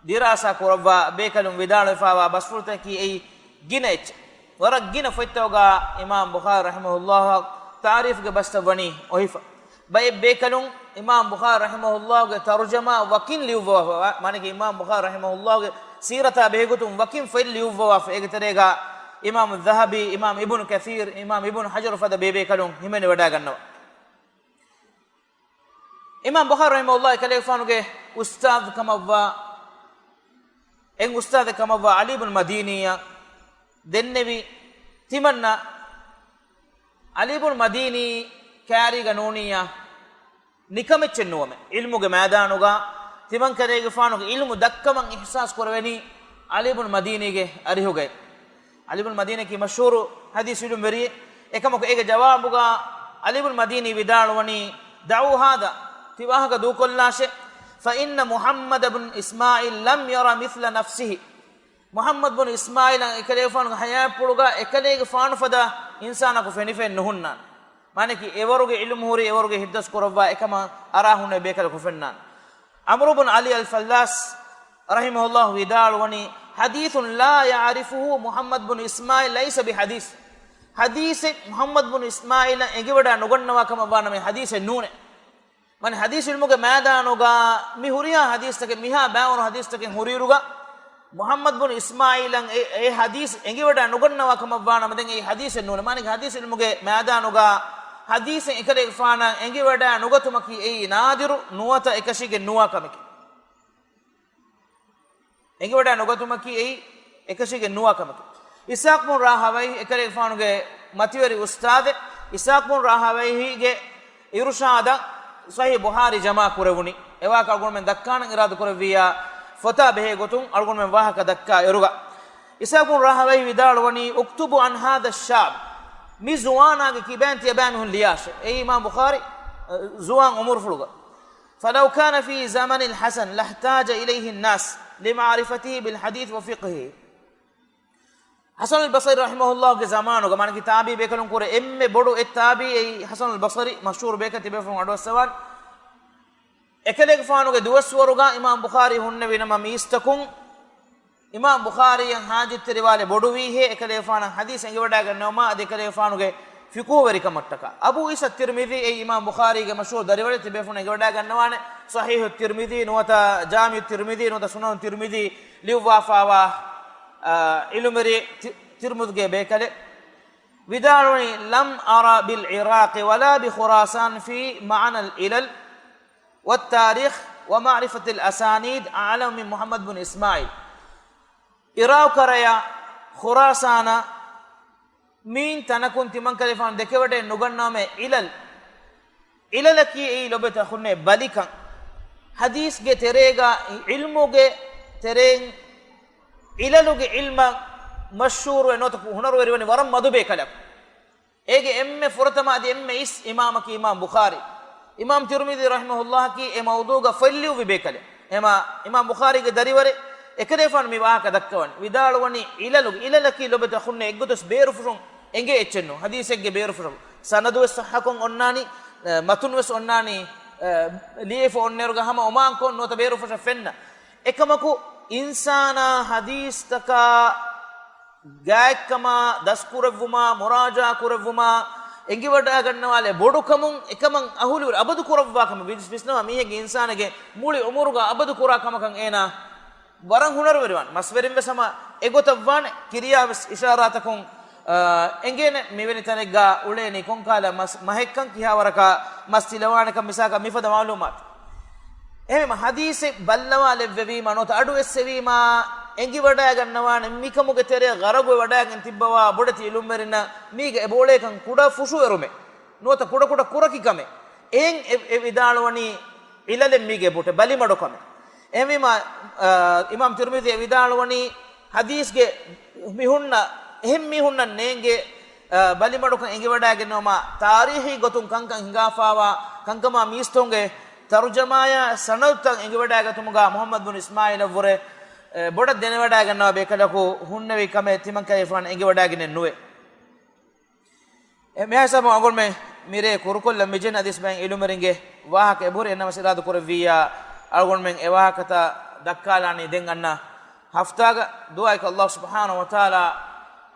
ދިރާސާ ކުރައްވާ ބޭކަލުން ވިދާޅުވެފަވާ ބަސްފުޅުތަކަކީ އެއީ ގިނަ އެއްޗެއް. ވަރަށް ގިނަ ފޮތްތަކުގަ އިމާމް ބުޚާރީ ރަޙިމަހުﷲ ތާރީފްގެ ބަސްތައް ވަނީ އޮހިފަ. ބައެއް ބޭކަލުން އިމާމް ބުޚާރީ ރަޙިމަހުﷲގެ ތަރުޖަމާ ވަކިން ލިޔުއްވަވާފަ، މާނައަކީ އިމާމް ބުޚާރީ ރަޙިމަހުﷲގެ ސީރަތާ ބެހޭގޮތުން ވަކިން ފޮތް ލިޔުއްވަވާފަ. އޭގެ ތެރޭގަ އިމާމް ޛަހަބީ، އިމާމް އިބްނު ކަޘީރް، އިމާމް އިބްނު ޙަޖަރު ފަދަ ބޭބޭކަލުން ހިމެނިވަޑައިގަންނަވާ. އިމާމް ބުޚާރީ ރަޙިމަހުﷲ އެކަލޭގެފާނުގެ އުސްތާޛު ކަމަށްވާ، އެއް އުސްތާޛެއް ކަމަށްވާ ޢަލީ ބުން މަދީނީއަށް ދެންނެވި ތިމަންނަ ޢަލީ ބުން މަދީނީ ކާރީގަ ނޫނިއްޔާ ނިކަމެއްޗެއް ނުވަމެ. ޢިލްމުގެ މައިދާނުގަ ތިމަންކަލޭގެފާނުގެ ޢިލްމު ދައްކަމަށް އިޙްސާސް ކުރެވެނީ ޢަލީ ބުން މަދީނީގެ އަރިހުގައި. ޢަލީ ބުން މަދީނީއަކީ މަޝްހޫރު ޙަދީޘް ޢިލްމުވެރިއެއް. އެކަމަކު އޭގެ ޖަވާބުގަ ޢަލީ ބުން މަދީނީ ވިދާޅުވަނީ، "دعوا هذا، ތި ވާހަކަ ދޫކޮށްލާށޭ، فإن محمد بن إسماعيل لم ير مثل نفسه." މުޙައްމަދު ބުން އިސްމާޢީލަށް އެކަލޭގެފާނުގެ ޙަޔާތްޕުޅުގަ އެކަލޭގެފާނު ފަދަ އިންސާނަކު ފެނިފައެއް ނުހުންނާނެ. މާނައަކީ އެވަރުގެ ޢިލްމު ހުރި، އެވަރުގެ ހިތްދަސް ކުރައްވާ އެކަމަށް އަރާ ހުންނެވި ބޭކަލަކު ފެންނާނެ. ޢަމްރު ބުން ޢަލީ އަލް ފައްލާސް ރަޙިމަހުﷲ ވިދާޅުވަނީ، حديث لا يعرفه محمد بن إسماعيل ليس بحديث. ޙަދީޘެއް މުޙައްމަދު ބުނު އިސްމާޢީލަށް އެނގިވަޑާ ނުގަންނަވާ ކަމަށްވާ ނަމަ، ޙަދީޘެއް ނޫނޭ. މާނަ، ޙަދީޘް ޢިލްމުގެ މައިދާނުގަ މި ހުރިހާ ޙަދީޘްތަކެއް، މިހާ ބައިވަރު ޙަދީޘްތަކެއް ހުރިއިރުގަ، މުޙައްމަދު ބުނު އިސްމާޢީލަށް އެ، އެ ޙަދީޘް އެނގިވަޑާ ނުގަންނަވާ ކަމަށްވާ ނަމަ، ދެން އެއީ ޙަދީޘެއް ނޫނޭ. މާނަ، ޙަދީޘް ޢިލްމުގެ މައިދާނުގަ ޙަދީޘެއް އެކަލޭގެފާނަށް އެނގިވަޑާ ނުގަތުމަކީ އެއީ ނާދިރު ނުވަތަ އެކަށީގެން ނުވާ ކަމެކޭ. އެނގިވަޑާ ނުގަތުމަކީ އެއީ އެކަށީގެން ނުވާ ކަމެކޭ. އިސްޙާޤު ބުނު ރާހަވައިހި އެކަލޭގެފާނުގެ މަތިވެރި އުސްތާޛެއް، އިސްޙާޤު ބުނު ރާހަވައިހީގެ އިރުޝާދަށް ޞަޙީޙު ބުޚާރީ ޖަމާ ކުރެވުނީ. އެވާހަކަ އަޅުގަނޑުމެން ދައްކާނަން އިރާދަ ކުރެއްވިއްޔާ، ފޮތާ ބެހޭ ގޮތުން އަޅުގަނޑުމެން ވާހަކަ ދައްކާ އިރުގަ، އިސްޙާޤު ބުނު ރާހަވައިހި ވިދާޅުވަނީ، اكتبوا عن هذا الشاب، މި ޒުވާނާގެ ކިބައިން ތިޔަބައިމީހުން ލިޔާށޭ. އެއީ އިމާމް ބުޚާރީ، އަ، ޒުވާން އުމުރުފުޅުގަ. فلو كان في زمن الحسن لاحتاج إليه الناس لمعرفته بالحديث وفقهه. ޙަސަނުލް ބަޞްރީ ރަޙިމަހުﷲގެ ޒަމާނުގަ، މާނަކީ ތާބިޢީ ބޭކަލުން ކުރެ އެންމެ ބޮޑު އެއް ތާބިޢީ އެއީ ޙަސަނުލް ބަޞްރީ، މަޝްހޫރު ބޭކަލް ތިބޭފުޅުން އަޑުއައްސަވާނެ. އެކަލޭގެފާނުގެ ދުވަސްވަރުގަ އިމާމް ބުޚާރީ ހުންނެވި ނަމަ، މީސްތަކުން އިމާމް ބުޚާރީއަށް ޙާޖަތްތެރިވާލެއް ބޮޑުވީހޭ، އެކަލޭގެފާނަށް ޙަދީޘް އެނގިވަޑައިގަންނަވަމާ، އަދި އެކަލޭގެފާނުގެ ފިޤުހުވެރިކަމަށްޓަކާ. އަބޫ ޢީސާ ތިރްމިޛީ އެއީ އިމާމް ބުޚާރީގެ މަޝްހޫރު ދަރިވަރެއް، ތިބޭފުޅުން އެނގިވަޑައިގަންނަވާނެ، ޞަޙީޙު ތިރްމިޛީ ނުވަތަ ޖާމިޢު ތިރްމިޛީ ނުވަތަ ސުނަނު ތިރްމިޛީ ލިޔުއްވާފާވާ، އާ، ޢިލްމުވެރި ތި-، ތިރްމިޛުގެ ބޭކަލެއް. ވިދާޅުވަނީ، لم أر بالعراق ولا بخراسان في معنى العلل والتاريخ ومعرفة الأسانيد أعلم من محمد بن إسماعيل. ޢިރާޤު ކަރަޔަށް، ޚުރާސާނަށް، މިއިން ތަނަކުން ތިމަންކަލޭގެފާނު ދެކެވަޑައެއް ނުގަންނަވަމޭ ޢިލަލް. ޢިލަލަކީ އެއީ ލޮބުވެތި އަޚުންނޭ ބަލިކަން. ޙަދީޘްގެ ތެރޭގަ، ޢިލްމުގެ ތެރެއިން ޢިލަލުގެ ޢިލްމަށް މަޝްހޫރުވެ ނުވަތަ ހުނަރުވެރިވަނީ ވަރަށް މަދު ބޭކަލަކު. އޭގެ އެންމެ ފުރަތަމަ އަދި އެންމެ އިސް އިމާމަކީ އިމާމް ބުޚާރީ. އިމާމް ތިރްމިޛީ ރަޙިމަހުﷲއަކީ އެ މައުޟޫޢުގަ ފޮތްލިޔުއްވި ބޭކަލެއް. އެމާ، އިމާމް ބުޚާރީގެ ދަރިވަރެއް. އެކަލޭގެފާނު މި ވާހަކަ ދައްކަވަނީ. ވިދާޅުވަނީ ޢިލަލު، ޢިލަލަކީ ލޮބުވެތި އަޚުންނޭ އެއްގޮތަސް ބޭރުފުށުން އެނގޭ އެއްޗެއް ނޫން. ޙަދީޘެއްގެ ބޭރުފުށަކު. ސަނަދުވެސް ޞައްޙަކޮށް އޮންނާނީ، އަ، މަތުންވެސް އޮންނާނީ، އަ، ލިޔެފަ އޮންނައިރުގަ ހަމަ އޮމާންކޮށް ނުވަތަ ބޭރުފުށަށް ފެންނަ. އެކަމަކު، އިންސާނާ ޙަދީޘްތަކާ ގާތްކަމާ، ދަސްކުރެއްވުމާ، މުރާޖަޢާ ކުރެއްވުމާ، އެނގިވަޑައިގަންނަވާލެއް ބޮޑުކަމުން، އެކަމަށް އަހުލުވެރި އަބަދު ކުރައްވާ ކަމެއް ވިސް-، ވިސްނަވާ މީހެއްގެ އިންސާނެއްގެ މުޅި އުމުރުގަ އަބަދު ކުރާ ކަމަކަށް އޭނާ ވަރަށް ހުނަރުވެރިވާނެ. މަސްވެރިން ވެސް ހަމަ އެގޮތަށް ވާނެ. ކިރިޔާ ވެސް އިޝާރާތަކުން، އާ، އެނގޭނެ މިވެނި ތަނެއްގަ އުޅޭނީ ކޮންކާލަ މަސް-، މަހެއްކަން ކިހާވަރަކަށް މަސް ތިލަވާނެކަން މިސާކަށް މިފަދަ މަޢުލޫމާތު. އެހެންވީމަ ޙަދީޘެއް ބައްލަވާލެއްވެވީމާ ނުވަތަ އަޑު އެއްސެވީމާ އެނގިވަޑައިގަންނަވާނެ މިކަމުގެ ތެރެއަށް ޣަރަޟުވެ ވަޑައިގެން ތިއްބަވާ ބޮޑެތި ޢިލްމުވެރިންނަށް މީގަ އެބައުޅޭކަން ކުޑަ ފުށުއެރުމެއް ނުވަތަ ކުޑަކުޑަ ކުރަކި ކަމެއް. އެހެން އެ، އެ ވިދާޅުވަނީ ޢިލަލެއް މީގެ ބޮޑެއް ބަލިމަޑުކަމެއް. އެހެންވީމާ، އާ، އިމާމް ތިރްމިޛީ ވިދާޅުވަނީ ޙަދީޘްގެ މި ހުންނަ، އެހެން މީހުންނަށް ނޭނގޭ، އާ، ބަލިމަޑުކަން އެނގިވަޑައިގަންނަވަމާ، ތާރީޚީ ގޮތުން ކަންކަން ހިނގާފާވާ ކަންކަމާ މީސްތަކުންގެ ތަރުޖަމާޔާ ސަނަދުތައް އެނގިވަޑައިގަތުމުގަ މުޙައްމަދު ބުނު އިސްމާޢީލަށްވުރެ، އެ، ބޮޑަށް ދެނެވަޑައިގަންނަވާ ބޭކަލަކު ހުންނެވި ކަމެއް ތިމަންކަލޭގެފާނު އެނގިވަޑައިގެނެއް ނުވޭ. އެ މިހާ ހިސާބުން އަޅުގަނޑުމެން މިރޭ ކުރުކޮށްލަން މިޖެހެނީ އަދިވެސް ބައެއް ޢިލްމުވެރިންގެ ވާހަކަ އެބަހުރި އެންނަމަސް އިރާދަ ކުރެއްވިއްޔާ، އަޅުގަނޑުމެން އެ ވާހަކަތައް ދައްކާލާނީ ދެން އަންނަ ހަފްތާގަ. ދުޢާއަކީ ﷲ ސުބްޙާނަހޫ ވަތަޢާލާ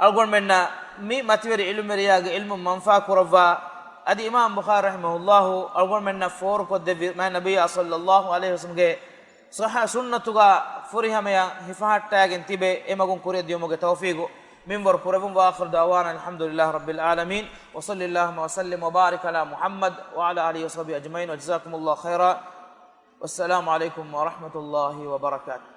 އަޅުގަނޑުމެންނަށް މި މަތިވެރި ޢިލްމުވެރިޔާގެ ޢިލްމު މަންފާ ކުރައްވާ، އަދި އިމާމް ބުޚާރީ ރަޙިމަހުﷲ އަޅުގަނޑުމެންނަށް ފޯރުކޮށްދެއްވި މާތް ނަބިއްޔާ ޞައްލައްލާހު ޢަލައިހި ވަސައްލަމްގެ ޞައްޙަ ސުންނަތުގަ ފުރިހަމަޔަށް ހިފަހައްޓާގެން ތިބެ، އެމަގުން ކުރިއަށް ދިޔުމުގެ ތައުފީޤު މިންވަރު ކުރެވުން. وآخر دعوانا الحمد لله رب العالمين، وصل اللهم وسلم وبارك على محمد وعلى آله وصحبه أجمعين، وجزاكم الله خيرا، والسلام عليكم ورحمة الله وبركاته.